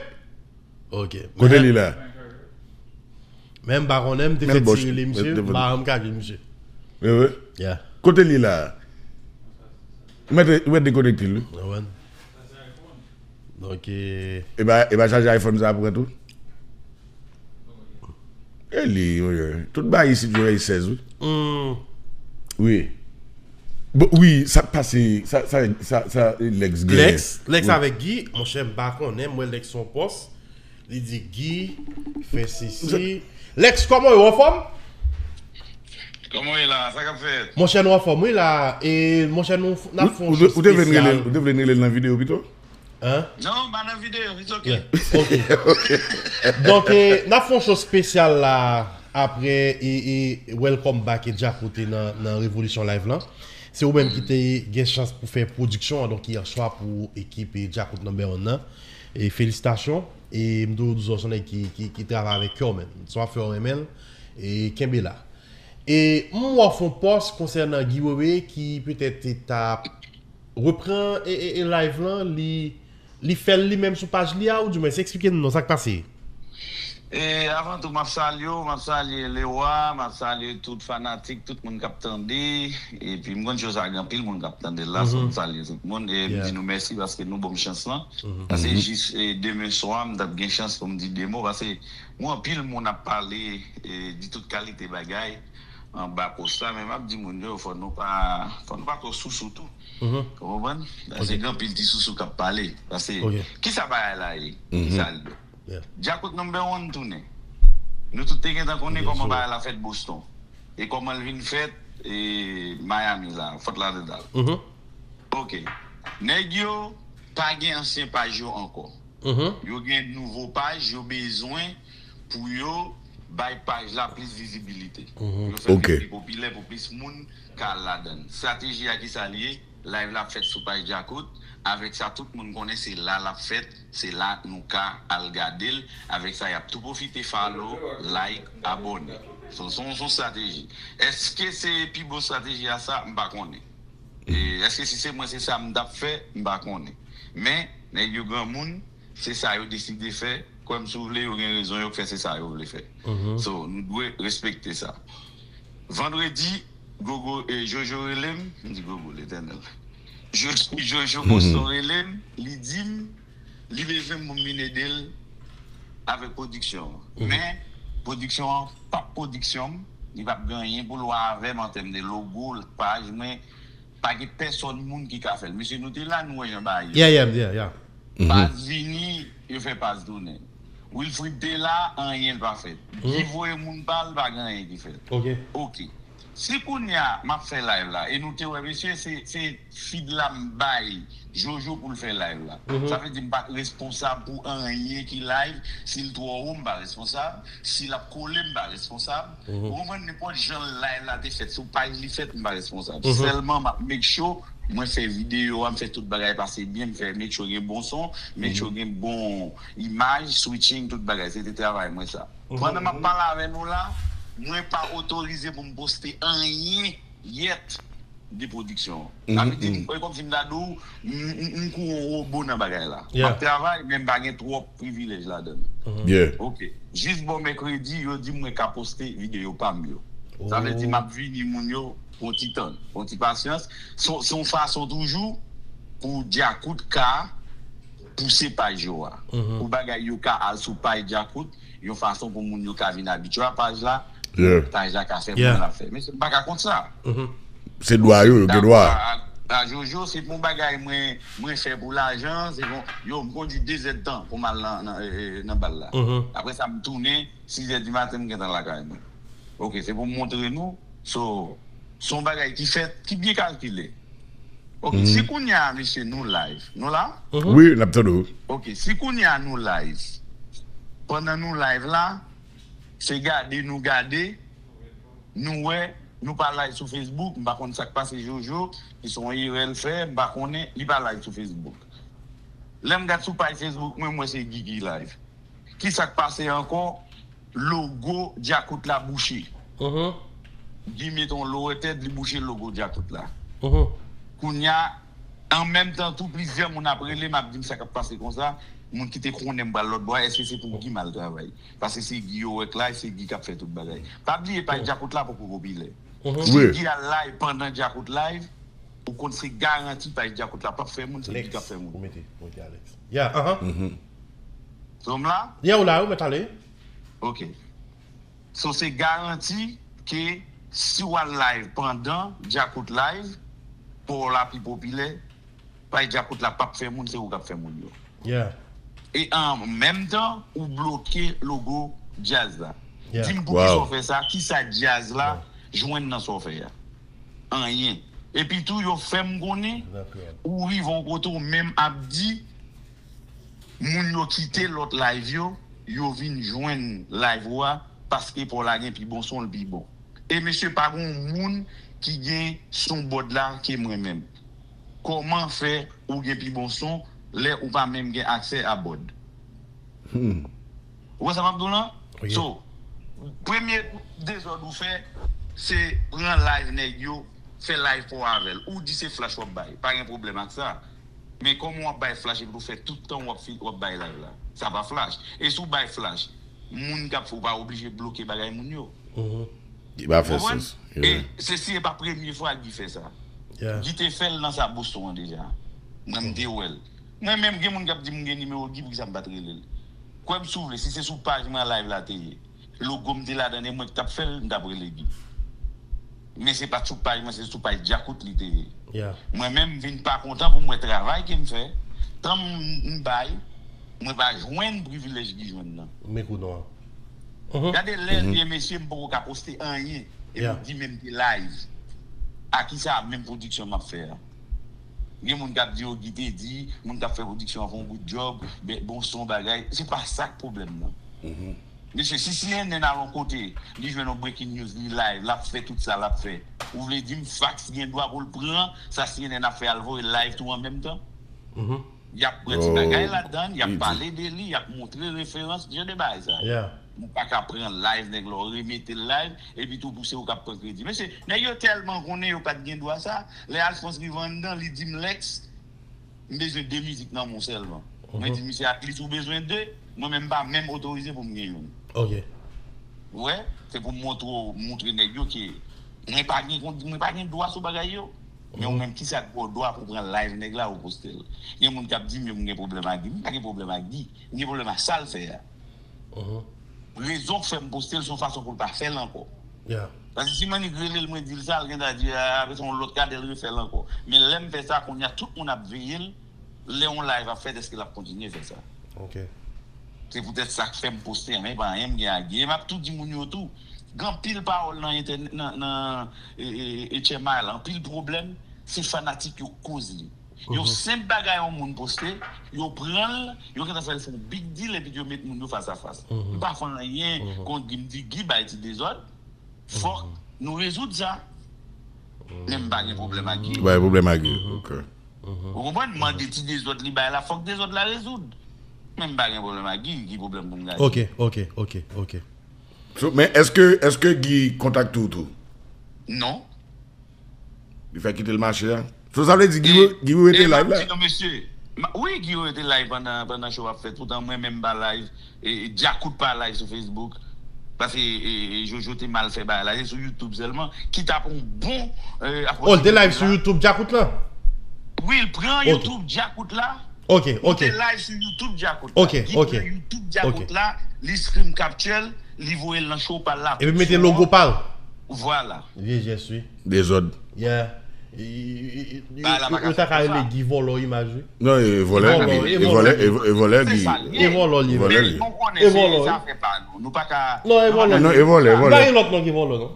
Ok. Kote li la? Men m pa konnen, m te fè ti rele misye, m pa janm ka jwenn misye. Wi, wi. Yeah. Kote li la? Ou mèt, ou mèt dekonekte l, wi. Ou konprann? Donk, e e pa, e pa chaje iPhone sa pou pran tou? E li, wi, wi. Tout bagay isit yo se sèz, wi. Hmm. Wi. Bon, wi, sa k pase, sa, sa, sa, sa Lex genyen. Lex, Lex avèk Guy, monchè, m pa konnen, m wè Lex se yon pòs, li di Guy fè sesi. Lex, kòman w ye, w anfòm? Kòman w ye la? Sa k ap fèt? Monchè, nou anfòm, wi, la. E, monchè, nou n ap fè yon show espesyal. Ou te vle n rele l nan videyo pito? Hein? Non, pa nan videyo, it's ok. Yeah, ok. Donk, eh, n ap fè yon show espesyal la apre e, e welcome back e Djakout nan, nan Revolisyon Live lan. Se ou menm ki te gen chans pou fè pwodiksyon an, donk yè swa pou ekip e Djakout number one nan. E felisitasyon. E m toujou di w se yon nèg ki, ki, ki travay avèk kè w, menm. Sa w ap fè w renmen l. E kenbe la. E m wè w fè yon pòs konsènan Guy Wewe ki petèt te ta repran e, e, e live lan, li, li fè l li menm sou paj li a, ou di mwen, eksplike n non, sa k pase? E avan tou, m ap salye w, m ap salye Lewa, m ap salye tout fanatik, tout moun k ap tande. Epi m konn cho sa gen anpil moun k ap tande l la, so m salye tout moun. E m di nou mèsi paske nou ban m chans lan. Paske jis e, demen swa, m t ap gen chans pou m di de mo. Paske mwen, anpil moun ap pale, e, di tout kalite bagay anba pòs la, men m ap di moun yo, fò nou pa, fò nou pa twò sousou tou. Ou konprann? Paske gen anpil ti sousou k ap pale. Paske, kisa bagay la ye? Kisa l ye? Djakout number one tounen. Nou tout te gentan konnen kòman bagay la fèt Boston. E kòman l vin fèt e, Miami la, Fort Lauderdale. Ok. Nèg yo pa gen ansyen paj yo ankò. Yo gen nouvo paj, yo bezwen pou yo bay paj la plis vizibilite. Pou yo fè l pi popilè, pou plis moun ka al ladan l. Estrateji a kisa l ye? Live la ap fèt sou paj Djakout. Avèk sa, tout moun konnen se la l ap fèt, se la nou ka al gade l. Avèk sa, y ap tou pwofite follow, like, abòne. So, se yon, se yon estrateji. Èske se pi bon estrateji a sa? M pa konnen. E èske si se mwen, se sa m t ap fè? M pa konnen. Men, nèg yo granmoun, se sa yo deside fè. Kwè m si w vle, yo gen rezon yo k fè se sa yo vle fè. So, nou dwe respekte sa. Vandredi, Gogo, e, Jojo rele m, m di Gogo, Letènèl. Jo- Jojo Boston rele m, li di m, li bezwen m pou m vin ede l avèk pwodiksyon an. Men, pwodiksyon an p ap pwodiksyon m, li p ap gen anyen pou l wè avè m an tèm de logo, paj mwen, pa gen pèsòn moun ki ka fè l. Mesye, nou te la, nou wè jan bagay ye. Yeah, yeah, yeah, yeah. Paz vini, yo fè Paz tounen. Wilfrid te la, anyen l pa fèt. Guy voye moun pa l, pa gen anyen ki fèt. Ok. Ok. Si kounye a, m ap fè live la, e nou te wè, mesye, se, se feed la m bay Jojo pou l fè live la. Sa vle di m pa t responsab pou anyen ki live. Si l twò wo, m pa responsab. Si l ap kole, m pa responsab. Ou konprann, nenpòt jan live la te fèt, sou paj li fèt, m pa responsab. Sèlman, m ap make sure mwen fè videyo a, m fè tout bagay pase byen, m fè make sure gen bon son, make sure gen bon imaj, switching, tout bagay. Se te travay mwen sa. Pandan m ap pale avè nou la, mwen pa otorize pou m poste anyen yèt de pwodiksyon an. Sa vle di, e kòmsi m ta di w, m, m, m kou yon wobo nan bagay la. M ap travay, men m pa gen twòp privilèj ladan l. Ok. Jis bò mèkredi, yo di m mwen ka poste videyo pa m yo. Sa vle di, m ap vini moun yo pou yon ti tan, pou yon ti pasyans. Se, se yon fason toujou pou Djakout ka pouse paj yo a. Pou bagay yo ka al sou paj Djakout, yon fason pou moun yo ka vin abitye a paj la, paj la ka fè moun ap fè. Men se pa ka kont sa. Se dwa yo, yo gen dwa. A Jojo, se pou bagay mwen, mwen fè pou lajan, se bon, yo, m kondui de zèdtan pou m al nan, nan, e, e, nan bal la. Apre sa, m tounen, sis è di maten, m gentan lakay mwen. Ok, se pou m montre nou, so, se yon bagay ki fèt, ki byen kalkile. Ok, si kounye a, mesye, nou live, nou la? Wi, n ap tande w. Ok, si kounye a nou live, pandan nou live la, se gade nou gade, nou wè, nou pa live sou Facebook, m pa konn sa k pase Jojo, ki se yon erè l fè, m pa konnen, li pa live sou Facebook. Lè m gad sou paj Facebook mwen, m wè se Guy ki live. Kisa k pase ankò? Logo Djakout la bouche. Guy mete yon logo tèt, li bouche logo Djakout la. Kounye a, an menm tan tou, plizyè moun ap rele m, ap di m sa k ap pase konsa. Moun ki te konnen m pral lòt bò a, èske se pou Guy m al travay? Paske se Guy yo wè k live, se Guy k ap fè tout bagay. Pa bliye, paj Djakout la poko popilè. Si Guy al live pandan Djakout live, ou konn se garanti paj Djakout la p ap fè moun, se Guy k ap fè moun. Ou mete, ou mete Alex. Ya, ahan. So m la? Ya, ou la, ou mèt ale. Ok. So se garanti ke si w al live pandan Djakout live, bò w la pi popilè, paj Djakout la p ap fè moun, se ou k ap fè moun yo. Yeah. E an menm tan, ou bloke logo djaz la. Yeah. Di m pou ki Wow. sa w fè sa, ki sa djaz la jwenn nan sa w fè a? Anyen. Epi tou, yo fè m konnen, Exactly. ou rive yon kote ou menm ap di, moun yo kite lòt live yo, yo vin jwenn live ou a, paske pa w la gen pi bon son, l pi bon. E mesye, pa gen yon moun ki gen son bòd la ke mwen menm. Kòman fè ou gen pi bon son lè ou pa menm gen aksè a bòd? Ou wè sa m ap di w lan? Ok. So, premye dezòd ou fè, se pran live nèg yo, fè live pa w avè l. Ou di se flash w ap bay, pa gen pwoblèm ak sa. Men kòman w ap bay flash epi w fè tout tan w ap fi- w ap bay live la? Sa pa flash. E si w bay flash, moun k ap fè w pa oblije bloke bagay moun yo. Mhm. Li pa fè Konprann? sans. E se si e pa premye fwa Guy fè sa. Yeah. Guy te fè l nan sa Boston an deja. Mwen m te wè l. Mwen menm gen moun k ap di m gen nimewo Guy, poukisa m pa t rele l? Kwè m si w vle, si se sou paj mwen an live la te ye. Logo m te ladan l, e mwen k t ap fè l, m t ap rele Guy. Men se pa t sou paj mwen, se sou paj Djakout li te ye. Yeah. Mwen menm m vin pa kontan pou m wè travay ke m fè. Tan m m bay, mwen pa jwenn privilèj Guy jwenn nan. Men kou non. Mhm. Gade lè vye mesye m poko ka poste anyen. E Yeah. m di men m te live. A ki sa menm pwodiksyon m ap fè a? Gen moun k ap di yo Guy te di, moun k ap fè pwodiksyon an fè yon good job, be- bon son bagay. Se pa sa k pwoblèm nan. Mesye, si C N N al yon kote, li jwenn yon breaking news, li live, l ap fè tout sa l ap fè. Ou vle di m Fax gen dwa pou l pran sa C N N ap fè al voye live tou an menm tan? Mhm. Y ap pran ti bagay ladan, y ap pale de li, y ap montre referans, jan de bagay sa. Yeah. Ou pa ka pran live nèg la, ou remete l live, epi tou pou se ou k ap pran kredi. Mesye, nèg yo tèlman konnen yo pa t gen dwa sa. Lè Alphonse rive anndan, li di m Lex, m bezwen de mizik nan men w sèlman. Mwen di misye at least ou bezwen de, mwen menm m pa menm otorize pou m gen youn. Ok. Ou wè, se pou m montre w, montre nèg yo ke mwen pa gen kont- mwen pa gen dwa sou bagay yo. Men ou menm kisa k ba w dwa pou pran live nèg la ou poste l? Gen moun k ap di m yo m gen pwoblèm ak Guy. M pa gen pwoblèm ak Guy. M gen pwoblèm ak sa l fè a. Mhm. Rezon k fè m poste l se yon fason pou l pa fè l ankò. Yeah. Paske si m annik rele l mwen di l sa, l gentan di a, apre sa yon lòt kadè l refè l ankò. Men lè m fè sa kounye a tout moun ap veye l. Lè yon live ap fèt, èske l ap kontinye fè sa? Ok. Se poutèt sa k fè m poste an, men pa anyen m gen ak Guy. E m ap tou di moun yo tou, gen anpil pawòl nan entènèt, nan, nan e, e, e, H M I la, anpil pwoblèm, se fanatik yo k koz li. Yon senp bagay yon moun poste, yo pran l, yo gentan fè l fè yon big deal, epi yo met moun yo fas a fas. M pa fè anyen kont Guy, m di Guy bay ti dezòd, fòk nou rezoud sa. Men m pa gen pwoblèm ak Guy. Bay pwoblèm ak Guy. Ok. Ou konprann? Mande ti dezòd li bay la, fòk dezòd la rezoud. Men m pa gen pwoblèm ak Guy, ki pwoblèm pou m gade? Ok, ok, ok, ok. So, men èske, èske Guy kontakte w tou? Non. Li fè kite l mache a? So, sa vle di Guy, Guy rete E m ap live la? Di nou, mesye, ma- wi, Guy rete live pandan, pandan show ap fèt. Poutan mwen menm m pa live, e, e Djakout pa live sou Facebook. Paske e, e, Jojo te mal fè bagay la. Se sou YouTube sèlman. Ki t ap yon bon e, Oh, l te live sou YouTube Djakout la? Wi, l pran YouTube Djakout la. Ok, Ou ok. te live sou YouTube Djakout la. Ok, Guy ok. Pran YouTube Djakout la, li screen capture l, li voye l nan show pa l la. Epi mete logo pa l. Vwala. Vye jès, wi. Dezòd. Yeah. I- i- i- Bagay la pa ka Ou ta ka fèt konsa. Rele Guy vòlò imaj, wi. Non, e vòlè Vòlò, Guy. e E vòlò. vòlè, e vò- e vòlè Se Guy. sa l ye. E vòlò li ye. Vòlè Men li. Nou konnen E se vòlò, sa wi. Fè pa nou. Nou pa ka. Non, e vòlò. Non, e vòlè, e Pa vòlè. gen lòt non ki vòlò, non.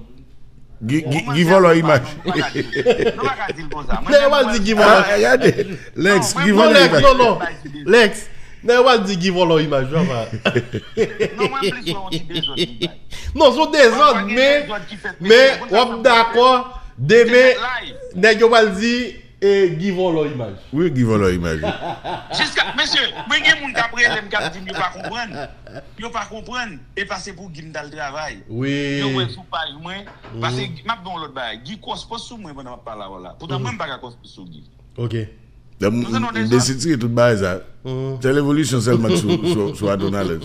Guy, Guy, Guy vòlò imaj. Nou pa ka di l konsa. Nou pa ka di l konsa. Mwen Nèg yo menm pral mwen- di Guy vòlò. Ah, gade. Lex, Non, Guy mwen Non, vòlò Lex, imaj. non, non. Lex, nèg yo pral di Guy vòlò imaj, papa. Non, mwen plis wè yon ti dezòd li bay. Non, se yon dezòd, Mwen men, dezòd ki fèt, men, mwen w ap dakò, demen, live. Nèg yo pral di, e, Guy vòlò imaj. Wi, Guy vòlò imaj. Jiska, mesye, mwen gen moun k ap rele m, k ap di m yo pa konprann. Yo pa konprann. E pa se pou Guy m t al travay. Wi. Yo wè sou paj mwen. Paske m ap di yon lòt bagay. Guy kòspòs sou mwen pandan m ap pale avè w la. Poutan mwen m pa ka kòspòs sou Guy. Ok. Lè m, m, m desitire tout bagay sa. Se revolisyon sèlman k sou, sou, sou Adonales.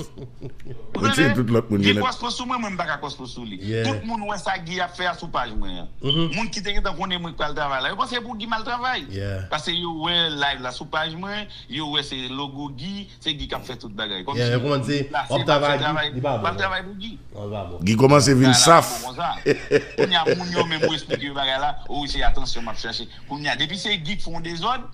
Mwen tire tout lòt moun ki gen kòspò sou mwen, mwen m pa ka kòspò sou li. Tout moun wè sa Guy ap fè a sou paj mwen an. Moun ki te gentan konnen mwen k pral travay la, yo panse se pou Guy m al travay. Paske yo wè live la sou paj mwen, yo wè se logo Guy, se Guy k ap fè tout bagay. Kòmsi Guy deplase, m ap fè travay, m ap travay pou Guy. Guy kòmanse vin saf. Kounye a moun yo menm ou esplike yo bagay la, o wi se atansyon m ap chache. Kounye a, depi se Guy k fè yon dezòd,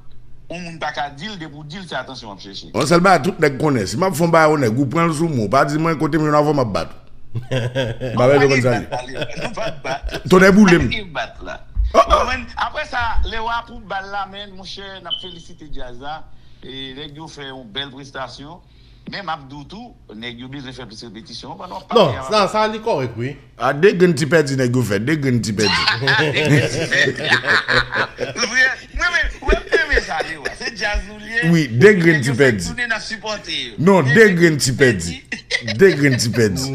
yon moun pa ka di l, depi w di l, se atansyon w ap chèche. Yon sèl bagay tout nèg konnen, si m ap fè yon bagay yon nèg, ou pran l sou men, ou pa di mwen kote m jwenn avè w, m ap bat ou. M pa bezwen konn sa l ye. Tonnè boule m. Apre sa, Lewa pou bal la, men, monchè, n ap felisite djaz la. E, nèg yo fè yon bèl prestasyon. Men m ap di w tou, nèg yo bezwen fè plis repetisyon pandan w ap pale a. Non, sa, sa li kòrèk, wi. A de grenn ti pèdi nèg yo fè, de grenn ti pèdi. Vre, mwen menm, mwen renmen sa, Lewa. Se djaz nou li ye. Wi, de grenn ti pèdi. Nèg yo fè tounen, n ap sipòte yo. Non, de grenn ti pèdi. De grenn ti pèdi.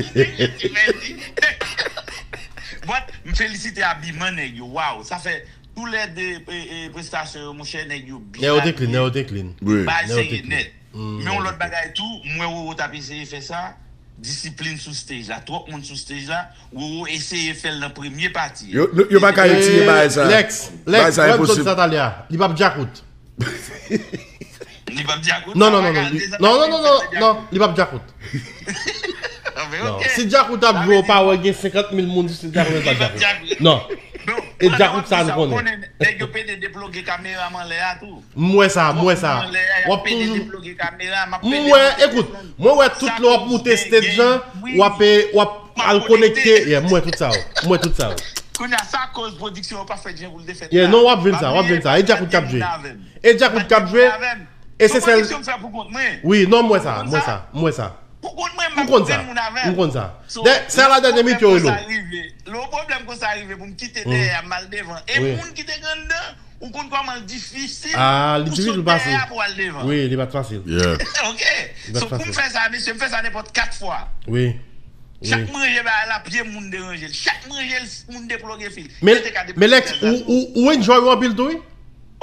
De grenn ti pèdi. But, m felisite abiman nèg yo. Waw, sa fè tou lè de, e, e, prestasyon yo, monchè, nèg yo byen abiye. Nèg yo te clean, nèg yo te clean. Wi. Bagay serye nèt. Men yon lòt bagay tou, m wè Roro t ap eseye fè sa, disiplin sou stage la, twòp moun sou stage la, Roro eseye fè l nan premye pati a. Yo, yo, yo pa ka retire bagay sa. Lex, Lex, bagay sa enposib. Sa talè a, li p ap djakout. Li p ap djakout? Non, non, non, non, li, non, non, non, non, non, li p ap djakout. Non. Si djakout ap jwe, ou pa wè gen senkant mil moun sou stage la, li p ap djakout. Non. E djakout sa nou konnen. Nèg yo pede deploge kamera m anlè a tou. M wè sa, m wè sa. W ap toujou. M wè, ekout, mwen wè tout lè w ap moute stage lan, w ap, w ap al konekte. Yeah, m wè tout sa yo. M wè tout sa yo. Kounye a sa koz pwodiksyon an pa fèt jan pou l te fèt la. Yeah, non, w ap jwenn sa, w ap jwenn sa. E djakout k ap jwe. E djakout k ap jwe. E se sèl. Pwodiksyon m fè pou kont mwen. Wi, non, m wè sa, m wè sa, m wè sa. Pou kont mwen, m ap jwenn moun avè m. M konn sa. Dè, sa la dènye minit yo rele w. Lè yon pwoblèm konsa rive pou m kite dèyè a, m al devan. E moun ki te gen anndan, ou konn kòman l difisil pou sot dèyè a pou al devan. Wi, li pa t fasil. Ok. So, pou m fè sa, mesye, m fè sa nenpòt kat fwa. Wi. Chak m ranje bagay la, pye moun deranje l. Chak m ranje l, moun deploge fil. Men, men Lex, ou, ou, ou enjoy ou anpil tou, wi?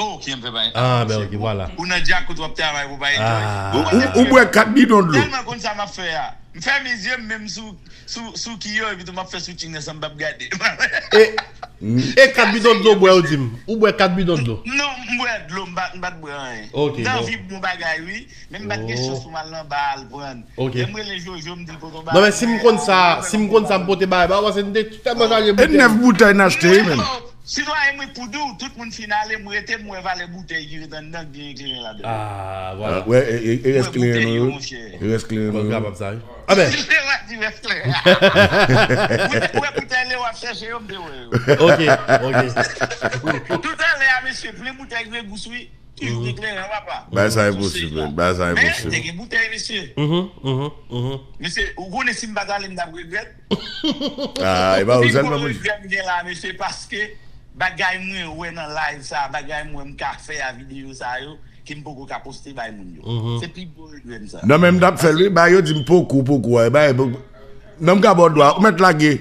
Oh, ki m fè pa enjoy. Ah, men ok, vwala. Ou nan djakout w ap travay pou pa enjoy. Ou, ou, ou bwè kat bidon dlo. Tèlman konn sa m ap fè a. M fèmen zye m menm sou, sou, sou ki yo, epi tou m ap fè switching nan san m p ap gade. E, e kat bidon dlo w bwè, ou di m. Ou bwè kat bidon dlo. Non, m bwè dlo, m pa, m pa t bwè anyen. Ok, bon. Nan vi bon bagay, wi. Men m pa t gen chans pou m al nan ba al pran. Ok. Lè m rele Jojo, m di l pote yon bagay. Non, men si m konn sa, si m konn sa, m pote bagay ba ou, paske m te tèlman chaje boutèy. E nèf boutèy n achte, wi, menm. Sitwayen mwen, pou di w, tout moun fin ale, m rete, m wè valè boutèy ki ret anndan, gen kleren ladan. Ah, vwala. Wè, e, e, e rès kleren nou yo. E rès kleren nou yo. Mwen kapab sa, wi. Amèn. Lewa di rès kleren. Ou wè boutèy Lewa ap chèche yo, m te wè yo. Ok, ok. Toutalè a, mesye, plen boutèy Grey Goose, wi. Toujou gen kleren, papa. Bagay sa enposib, men. Bagay sa enposib. Men, te gen boutèy, mesye. Mesye, ou konnen si m pa t ale, m t ap regrèt. Ah, e pa ou sèlman, mesye. Pi gwo regrè m gen la, mesye, paske bagay mwen wè nan live sa, bagay mwen m ka fè a videyo sa yo, ke m poko ka poste bay moun yo. Se pi gwo regrè m sa. Non, men m t ap fè l, wi, bagay yo di m poko, poko, a, bagay, non, m ka ba w dwa, ou mèt lage.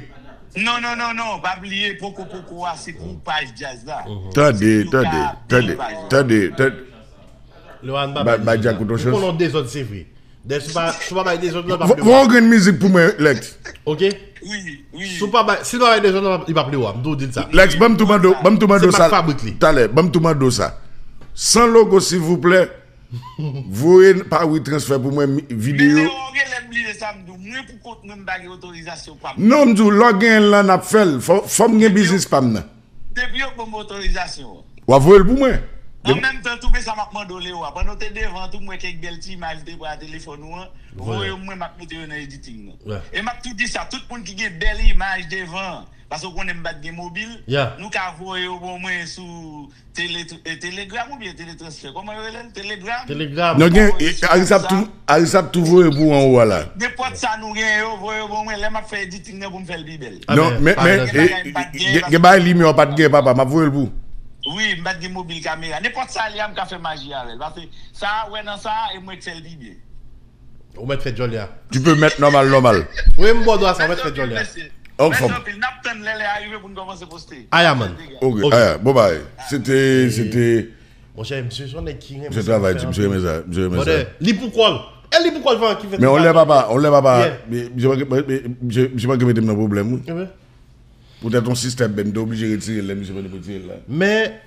Non, non, non, non, pa bliye, poko, poko a, se pou paj djaz la. Tande, tande, tande, tande, tande. Lewa, n pa bay dezòd. Ou konnen dezòd, se vre. Dè, si w pa, si w pa bay dezòd, non, l p ap Lewa. Voye yon grenn mizik pou mwen, Lex. Ok? Wi, wi. Si w pa bay, si l pa bay dezòd, non, li p ap Lewa. M tou di l sa. Lex, ban m tou mande w, ban m tou mande w sa. Se mak fabrik li. Talè, ban m tou mande w sa. San logo, silvouplè. Voye pa WeTransfer pou mwen, videyo. Men Lewa, ou genlè bliye sa m di w. Mwen pou kont mwen, m pa gen otorizasyon pa m. Non, m di w, lè w genyen l lan, n ap fè l. Fò, fò m gen biznis pa m nan. Depi yo ban m otorizasyon an. W ap voye l pou mwen. An menm tan tou, men sa m ap mande w, Lewa. Pandan w te devan tou, m wè kèk bèl ti imaj ou te pran a telefòn ou an. Voye yo mwen, m ap mete yo nan editing nan. E m ap tou di sa, tout moun ki gen bèl imaj devan, paske w konnen m pa t gen mobil, nou ka voye yo ban mwen sou Tele, e, Telegram oubyen Teletransfè? Kòman yo rele l? Telegram? Telegram. Non, gen, e, Aris ap tou, Aris ap tou voye pou anwo a la. Nenpòt sa nou gen yo, voye yo ban mwen, lè m ap fè editing nan pou m fè l pi bèl. Non, men, men, gen bagay li men w pa t gen, papa, m ap voye l pou ou. Wi, m pa t gen mobil kamera. Nenpòt sa li a, m ka fè maji avè l. Paske sa a, wè nan sa a, e mwen k fè l pi byen. Ou mèt fè djòlè a. Tu peux mettre normal, normal. Wi, m ba w dwa sa, ou mèt fè djòlè a. Anfòm. Mèsi anpil. N ap tann lè lè a rive pou n kòmanse poste. Aya, man. Ok, aya, bon bagay. Se te, se te Monchè, misye se yon nèg ki renmen sa l ap fè anpil. Misye travay di, misye renmen sa, misye renmen sa. Brother, li pou kò l. E li pou kò l ki fè, ki fè tout bagay. Men yon lè papa, yon lè papa, misye manke, misye, misye manke mete m nan pwoblèm, wi. Poutèt yon sistèm, ben, m te oblije retire l lè misye mande m retire l la. Men,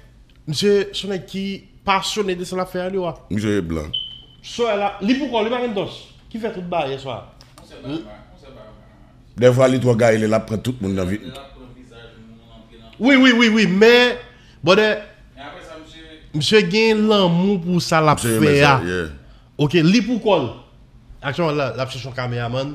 misye se yon nèg ki pasyone de sa l ap fè a, li wa. Misye blan. Sè la, li pou kò l, li pa gen dòs. Ki fè tout bagay yèswa. Dèfwa li twò gaye lè l ap pran tout moun nan vi. Wi, wi, wi, wi, men, brother, misye gen lanmou pou sa l ap fè a. Ok, li pou kò l. Aktyèlman la, l ap chèche yon kameramann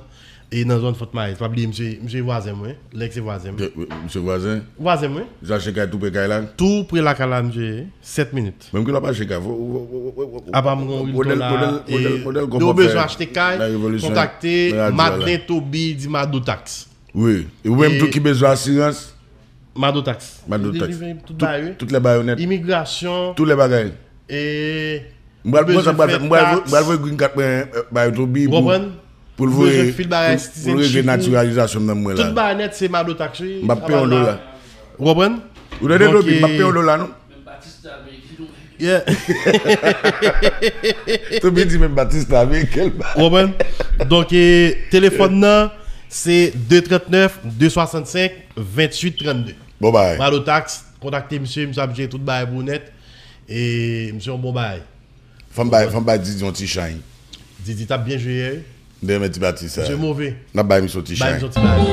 e nan zòn Fort Myers. Pa bliye, misye, misye vwazen mwen, Lex se vwazen m. Misye vwazen? Vwazen mwen. Misye achte kay tou pre kay la? Tou pre lakay la, misye. Sèt minit. Menm ki lè w ap achte kay, fò, fò, fò, fò, fò, apa m gen yon Hilton la, e yo bezwen achte kay, kontakte Madlen Toby, di Mado Tax. Wi. E ou menm tou ki bezwen asirans? Mado Tax. Mado Tax. Li, li, li, tout bagay, wi. Tout lè bagay yo nèt. Imigrasyon. Tout lè bagay. E m pral, m pral, m pral voye green card mwen, eh, bay Toby pou, pou l voye, pou, pou l regle natiralizasyon m nan mwen la. Tout bagay nèt se Mado Tax, wi. M p ap peye yon dola. Ou konprann? Ou tande, Toby, m p ap peye yon dola, non. Yeah. Toby di menm Batista, men kèl bagay. Ou konprann? Donk, e, telefòn nan, se de trant nèf, de swasannsenk, venntuit trannde. Bon bagay. Mado Tax, kontakte misye, misye ap jere tout bagay pou ou nèt. E misye yon bon bagay. Fò m bay, fò m bay Didi yon ti chay. Didi t ap byen jwe yè, wi. M te renmen ti pati sa. Misye move. N ap bay misye yon ti chay. Bay misye yon ti bagay.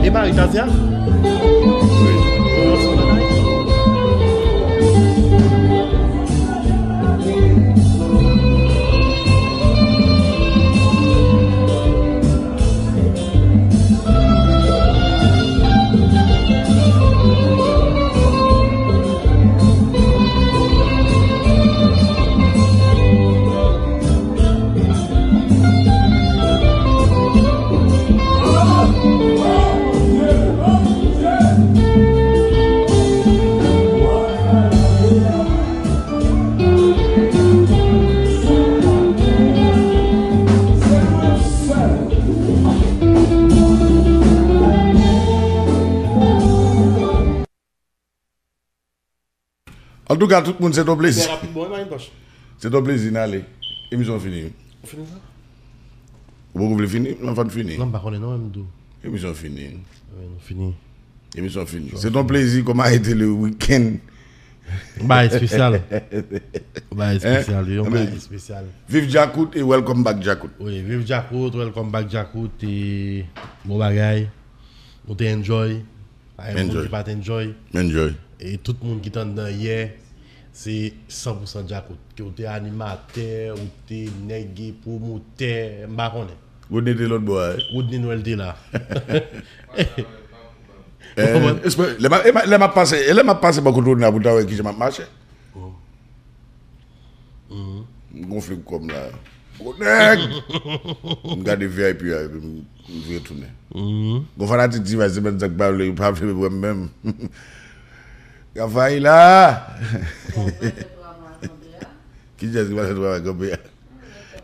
E mari Tazia? Wi. Antouka, tout moun, se t on plezi. Se t on plezi, n ale. Emisyon fini. Ou fini sa? Ou poko vle fini? Non, fò n fini. Non, m pa konnen non, men m di w. Emisyon fini. Wi, nou fini. Emisyon fini. Se t on plezi, kòman a été le week-end? Yon bagay espesyal. Yon bagay espesyal, yon bagay espesyal. Viv Djakout e welcome back Djakout. Wi, viv Djakout, welcome back Djakout, e bon bagay. Nou te enjoy. Pa gen moun ki pa t enjoy. Enjoy. E tout moun ki t anndan yè, se san pou san Djakout. Ke w te animatè, ou te nèg pwomotè, m pa konnen. Rodney te lòt bò a, wi. Rodney Noël te la. Eh, espre-, lè m ap, lè m ap pase, lè m ap pase bò kote Rodney a pou ta wè kijan m ap mache. M gonfle kò m la. Gwo nèg! M gade V I P a, epi m, m vire tounen. Gon fanatik T-Vice, se menm sa k pa vle, pa vle wè m menm. Rafaela! Kiyès ki pral fè twa mwa kanpe a?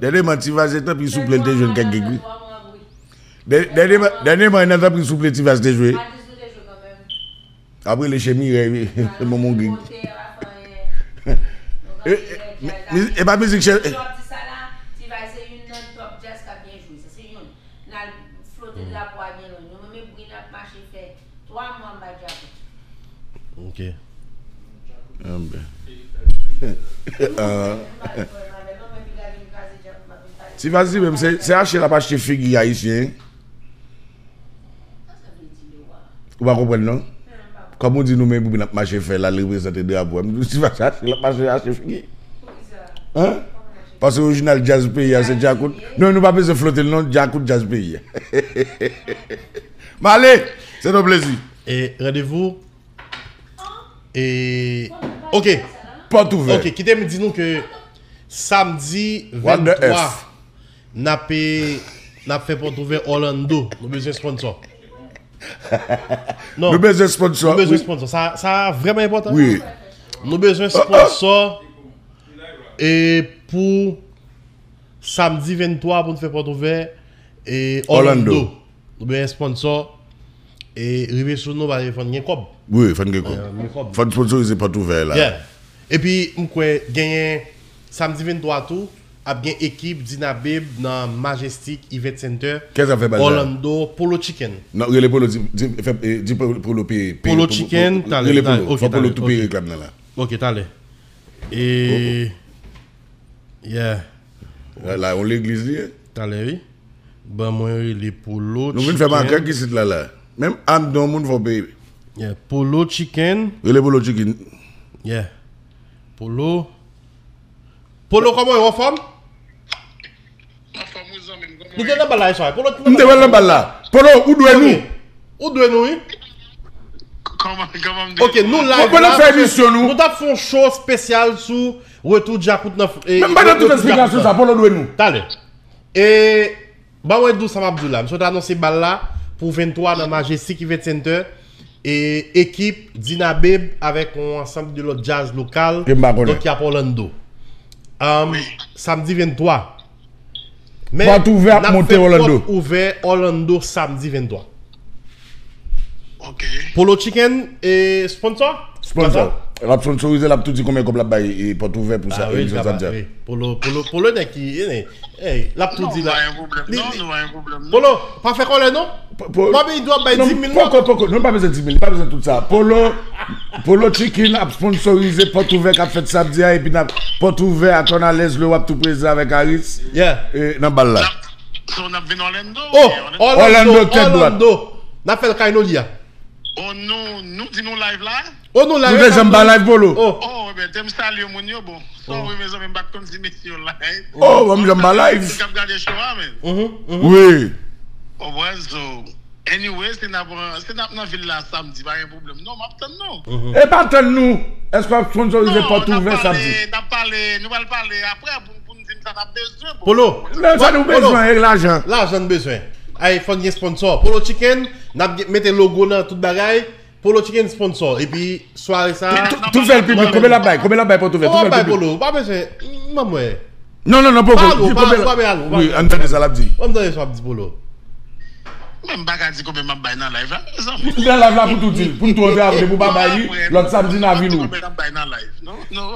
Dènyèman, T-Vice, tanpri souple, l te jwenn kèk gig, wi. Dè-, dènyèman, dènyèman, nan tanpri souple, T-Vice te jwe. Apre le chè Mirèy, wi. Monmon gig. E, e, e pa mizik chè. Ok. Anben. Ah. Ti Vazi menm, se, se achte l ap achte figi ayisyen. Ou pa konprann non? Kòm ou di nou menm pou n ap mache fè l al reprezante drapo a. M di w Ti Vazi achte l ap mache achte figi. Hein? Paske orijinal djaz peyi a se Djakout. Non, nou pa bezwen flote l non, Djakout djaz peyi a. M ale! Se yon plezi. E randevou. E, ok. Pòt ouvè. Ok, kite m di nou ke samdi venntwa, n ap, n ap fè pòt ouvè Orlando. Nou bezwen sponsor. Non. Nou bezwen sponsor, nou bezwen sponsor. Sa, sa vrèman enpòtan. Wi. Nou bezwen sponsor e pou samdi venntwa pou n fè pòt ouvè e Orlando. Orlando. Nou bezwen sponsor e rive sou nou, paske fò n gen kòb. Wi, fò n gen kòb. Fò n sponsorize pòt ouvè la. Yeah. Epi m kwè genyen samdi venntwa tou, ap gen ekip Dina Babe nan Majestic Event Center, Kèsa fè bal sa? Orlando, Polo Chicken. Non, rele Polo, di, di, fè, eh, di Polo, Polo peye, peye Polo pou, Chicken, pou, talè, rele talè, Polo. Ok, fò Polo talè, tou peye ok. Reklam nan la. Ok, talè. E, yeah. La, la, yon legliz li ye. Talè, wi. Ban mwen rele Polo Chicken. Nou vin fè makak isit la, la. Menm anndan yon moun fò peye. Yeah, Polo Chicken. Rele Polo Chicken. Yeah. Polo. Polo, kòman w ye, anfòm? Anfòm, wi, zanmi m, kòman w ye? Nou te nan bal la yè swa. Polo, m te wè l nan bal la. Polo, ou dwe nou. Ou dwe nou, wi. Kòman, kòman m dwe nou? Ok, nou live la. Polo fè emisyon nou. Nou t ap fè yon show espesyal sou retou Djakout nan, eh, Men m pa nan tout esplikasyon sa, Polo dwe nou. Talè. E, ban mwen di w sa m ap di w la. M sot anonse bal la pou venntwa nan Majestic Event Center. E, ekip Dina Babe avèk yon ansanm de lòt djaz lokal. Ke m pa konnen. Donk, y ap Orlando. Um, Wi. Samdi venntwa. Men, Pòt ouvè ap n ap monte fè Orlando. Pòt ouvè Orlando samdi venntwa. Ok. Polo Chicken, e, sponsor? Sponsor. L ap sponsorize, l ap tou di konbyen kòb l ap bay, e, Pòt ouvè pou sa, Ah, wi, emisyon sa ap di a. Wi. Polo, Polo, Polo nèg ki, e, ey, l ap tou di la. Non, pa gen pwoblèm. Non, non, pa gen pwoblèm, non. Polo, pa fè kòlè, non. Po-, po-, W A B I dwe ap bay non, di mil, non. Poko, poko, non, pa bezwen di mil, pa bezwen tout sa. Polo, Polo Chicken ap sponsorize Pòt ouvè k ap fèt samdi a, epi n ap Pòt ouvè a Tòn Alèz, lè w ap tou prezan avèk Aris, Yeah. e, nan bal la. N ap, so n ap vin Orlando, Oh, wi, Orlando. Orlando, tèt dwat. Orlando. N ap fè l kay Noli a. Oh, nou, nou di nou live la? Oh, nou live, Nou te janm pa live, Polo? Oh. Oh, ebyen, te m salye moun yo, bon. Sorry, mezanmi, m pa t konn si mesye yo live. Oh, bon, m janm pa live. K ap gade show a, men. Mhm, mhm. Wi. Konprann, so, anyway, si n ap, si n ap nan vil la samdi, pa gen pwoblèm. Non, m ap tann nou. Mhm. E pa tann nou. Èske w ap sponsorize Pòt ouvè samdi? Non, n ap pale, n ap pale, nou pral pale apre pou, pou n di m sa n ap bezwen, bon. Polo. Men sa nou Polo. Bezwen, e lajan. Lajan n bezwen. Ay, fò n gen sponsor. Polo Chicken, n ap gen, mete logo nan tout bagay. Polo Chicken sponsor. Epi, sware sa a, Tou, tou, tou fè l piblik. Konbyen l ap bay? Konbyen l ap bay Pòt ouvè? Tou fè l piblik. Polo, w pa bezwen. Mwen, mwen. Non, non, non, poko. Pale, pale, pale, pale. Wi, ann tande sa l ap di. Ann tande sa w ap di, Polo. Men m pa ka di konbyen m ap bay nan live la, mezanmi. Nan live la pou tou di l. Pou n tou antre avè l, pou w pa bay li, lòt samdi n a vil ou. Konbyen m ap bay nan live? Non, non.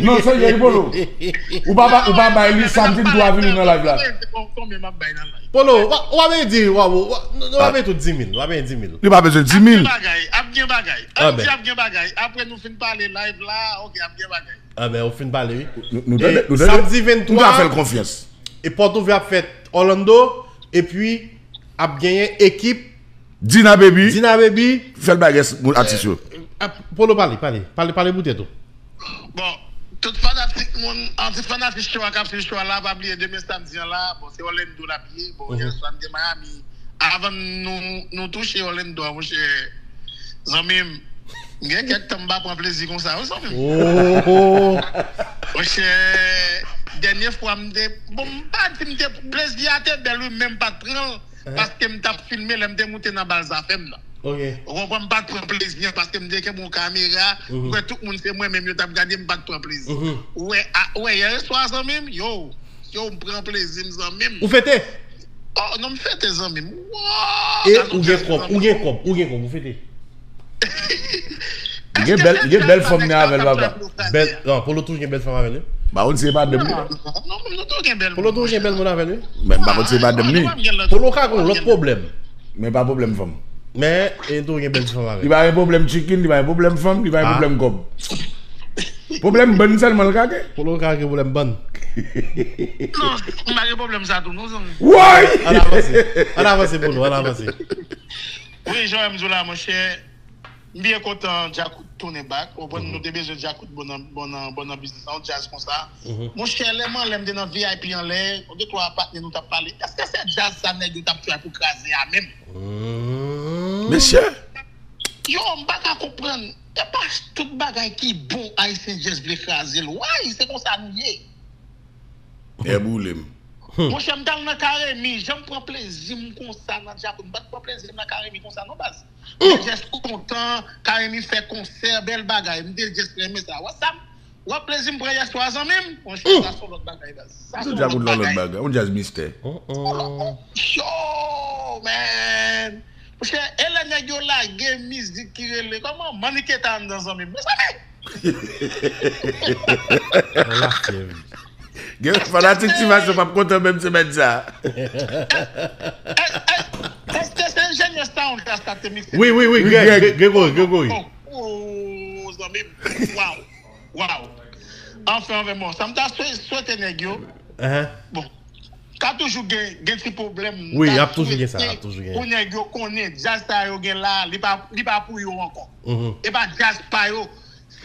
Non, serye, Polo. Ou pa, ou pa bay li, samdi n tou a vil ou nan live la. Konbyen, konbyen m ap bay nan live? Polo, w ap, w ap di, w ap, w ap, w ap tout di mil, w ap di mil. Li pa bezwen di mil. Ap gen bagay, ap gen bagay. Ann di ap gen bagay. Apre nou fin pale live la, ok, ap gen bagay. Ah ben, ou fin pale, wi. Nou, nou tande, nou tande. Samdi venntwa, nou ka fè l konfyans. E Pòt ouvè ap fèt Orlando, epi ap genyen ekip Dina Baby. Dina Baby. Fè l bagay s-, moun atis yo. Eh, ap, Polo pale, pale, pale, pale pou tèt ou. Bon, tout fanatik moun, an, tout fanatik show a k ap swiv show a la, pa bliye demen samdi an la, bon, se Orlando l ap ye, bon, Mhm. yèswa n te Miami. Avan nou, nou touche Orlando a, monchè, zanmi m, m gen kèk tan m pa pran plezi konsa, wi, zanmi m. Oh. Monchè, dènye fwa m te, bon, m pa di m te, plezi a te bèl, wi, men m pa t pran l, Uh-huh. paske m t ap filme lè m te moute nan bal Zafèm nan. Ok. Ou konprann, m pa t pran plezi an paske m te kenbe yon kamera, Mhm. m kwè tout moun se mwen menm yo t ap gade, m pa t pran plezi. Mhm. Ou wè, a, ou wè, yè swa, zanmi m, yo, yo, m pran plezi m, zanmi m. Ou fete? Oh, non, m fete, zanmi m. Wow, E ou gen kòb, ou gen kòb, ou gen kòb, ou fete. Li gen bèl, li gen bèl fanm nan avè l, papa. Bèl, non, Polo toujou gen bèl fanm avè l, wi. Ba, ou di se pa dèm, wi. Non, non, nou tou gen bèl moun. Polo toujou gen bèl moun avè l, wi. Men m pa konn se pa dèm, ni. Polo ka gen lòt pwoblèm. Men pa pwoblèm fanm. Men, e tou gen bèl ti fanm avè l. Li pa gen pwoblèm chicken, li pa gen pwoblèm fanm, li pa gen Ah. pwoblèm kòb. Pwoblèm bann sèlman l ka gen. Polo ka gen pwoblèm bann. Non, m pa gen pwoblèm sa tou, non, zanmi. Woy! Ann avanse. Ann avanse, Polo, ann avanse. Wi, jan m di w la, monchè, m byen kontan Djakout tounen back. Ou konprann, Mhm. nou te bezwen Djakout bon nan, bon nan, bon nan biznis la, yon djaz konsa. Mhm. Monchè, lè m anlè, m te nan V I P anlè, yon de twa patnè nou t ap pale. Èske se djaz sa nèg yo t ap try pou kraze a menm? Mhm. Mesye! Yo, m pa ka konprann. E pa tout bagay ki bon Ayisyen Jazz vle kraze l. Why? Se konsa nou ye. Yè boule m. Monchè, m t al nan Karemi, jan m pran plezi m konsa nan Djakout, m pa t pran plezi m nan Karemi konsa non, baz. M te just kontan, Karemi fè konsè, bèl bagay, m te just renmen sa. Wè sa, wè plezi m pran yèswa, zanmi m? Monchè, sa se yon lòt bagay, baz. Sa se yon Djakout lòt bagay. Lòt bagay, yon djaz mistè. Yo, man. Monchè, e lè nèg yo lage mizik ki rele kòman Manike ta anndan zanmi m. Mezanmi! Gen fanatik Ti Maso p ap kontan menm semèn sa. Èske se Enjenyè Sound Class la te mikse? Wi, wi, wi, Gregory, Gregory. Oh, zanmi m. Waw. Waw. Anfen, anfen, bon, sa m ta swete nèg yo. Bon. Ka toujou gen gen ti pwoblèm. Wi, y ap toujou gen sa, y ap toujou gen. Pou nèg yo konnen djaz sa yo gen la, li pa li pa pou yo ankò. E pa djaz pa yo,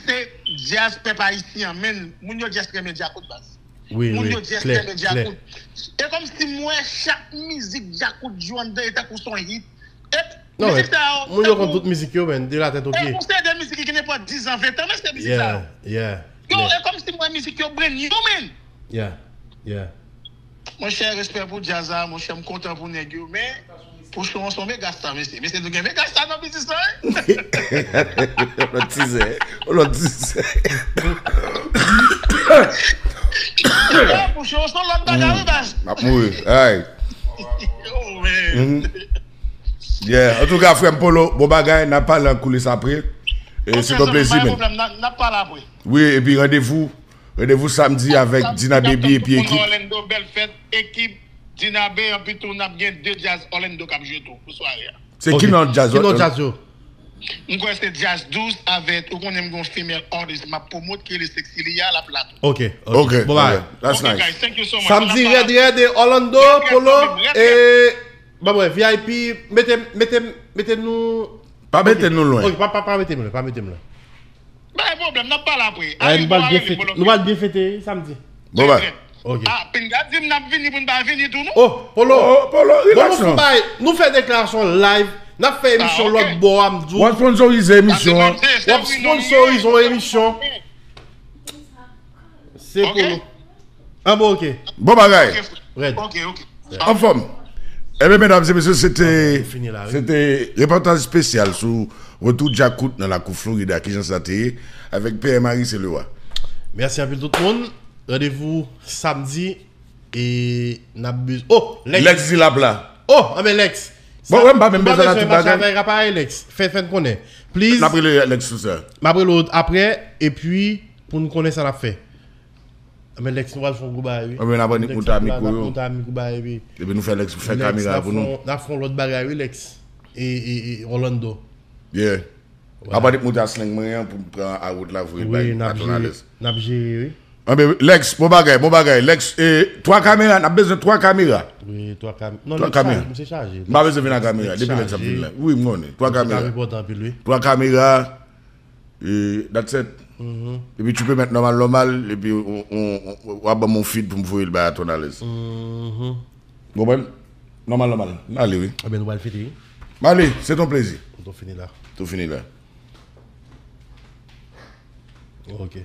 se djaz pèp ayisyen an, men moun yo just renmen djakout baz. Wi, Moun wi, yo just klè, renmen klè. djakout. E kòm si m wè chak mizik djakout jwe anndan e tankou se yon hit. E Non, mizik sa yo. Moun yo konn tout mizik yo, men, de la tèt o E pye. yon seri de mizik ki gen nenpòt diz an, ven tan, men se mizik sa yo. Yeah, yeah. Yo, e kòm si m wè mizik yo brand new, men. Yeah, yeah. Monchè, respè pou djaz la, monchè, m kontan pou nèg yo, men Pouchon se yon megastar, mesye. Mesye, nou gen megastar nan biznis la, wi. Lòt tizè. Lòt tizè. Pouchon se yon lòt bagay, wi, baz. M ap mouri. Ay. Oh, man. Yeah. Antouka, frè m Polo, bon bagay, n ap pale an koulis apre. E se ton plezi, men. N ap pale apre. Wi, epi randevou. Randevou samdi avèk Dina Baby epi ekip. Orlando, bèl fèt, ekip Dina B, anpi tou n ap gen de djaz Orlando k ap jwe tou pou sware a. Se ki non djaz Ki non djaz yo? M kwè se djaz dous avèk, ou konnen m gen yon female artist m ap promote ki rele Sexy Lia, l ap la tou. Ok, ok. Bon bagay. That's nice. Samdi rèd rèd e Orlando, Polo, e bon, mwen, V I P, mete, mete, mete nou. Pa mete nou lwen. Ok, pa, pa, pa mete m lwen, pa mete m lwen. Pa gen pwoblèm, n ap pale apre. Nou pral byen fete, nou pral byen fete samdi. Bon, ba. Ok. Ah, pinga di m n ap vini pou n pa vini tou, non? Oh, Polo. Oh, Polo, relax, Polo, non. Nou fè deklarasyon live, n ap fè emisyon lòt bò a, m di w. W ap sponsorize emisyon an. W ap sponsorize yon emisyon. Se Polo. Ah bon, ok. Bon bagay. Rèd. Ok, ok. Anfòm. Ebyen, medam e mesye, se te Fini la, wi. se te repòtaj espesyal sou retou djakout nan lakou Florida, kijan sa te ye, avèk P R Marie, se le wa. Mèsi anpil tout moun. Randevou samdi e n ap bez... Oh, Lex. Lex di l ap la. Oh, anben Lex. Bon, wè, m pa menm bezwen la tout bagay. Avèk aparèy Lex. Fè, fè n konnen. Please. N ap rele Lex sou sa. M ap rele w apre, epi pou n konnen sa n ap fè. Anben Lex, nou pral fè yon gwo bagay, wi. Anben, n ap annik moute a mikwo yo. Moute a mikwo bagay, wi. Epi nou fè Lex pou fè kamera pou nou. N ap fè yon lòt bagay, wi, Lex. E, e, e Orlando. Yeah. Apa de moute a slang mwen an pou m pran a wout la voye l bay patwon Alèz. N ap jere, wi. Anben, Lex, bon bagay, bon bagay. Lex, e, twa kamera, n ap bezwen twa kamera. Wi, twa kamera. Non, Lex chaje, misye chaje. M pa bezwen vin a kamera. Depi Lex ap vin la. Wi, m konnen. Twa kamera. Twa kamera. E, that's it. Epi tu peux mettre normal, normal, epi w ap ban m yon feed pou m voye l bay patwon Alèz. Ou konprann? Normal, normal. M ale, wi. Ebyen, nou pral fete, wi. M ale, se ton plezi. Tou fini la. Tou fini la. Ok.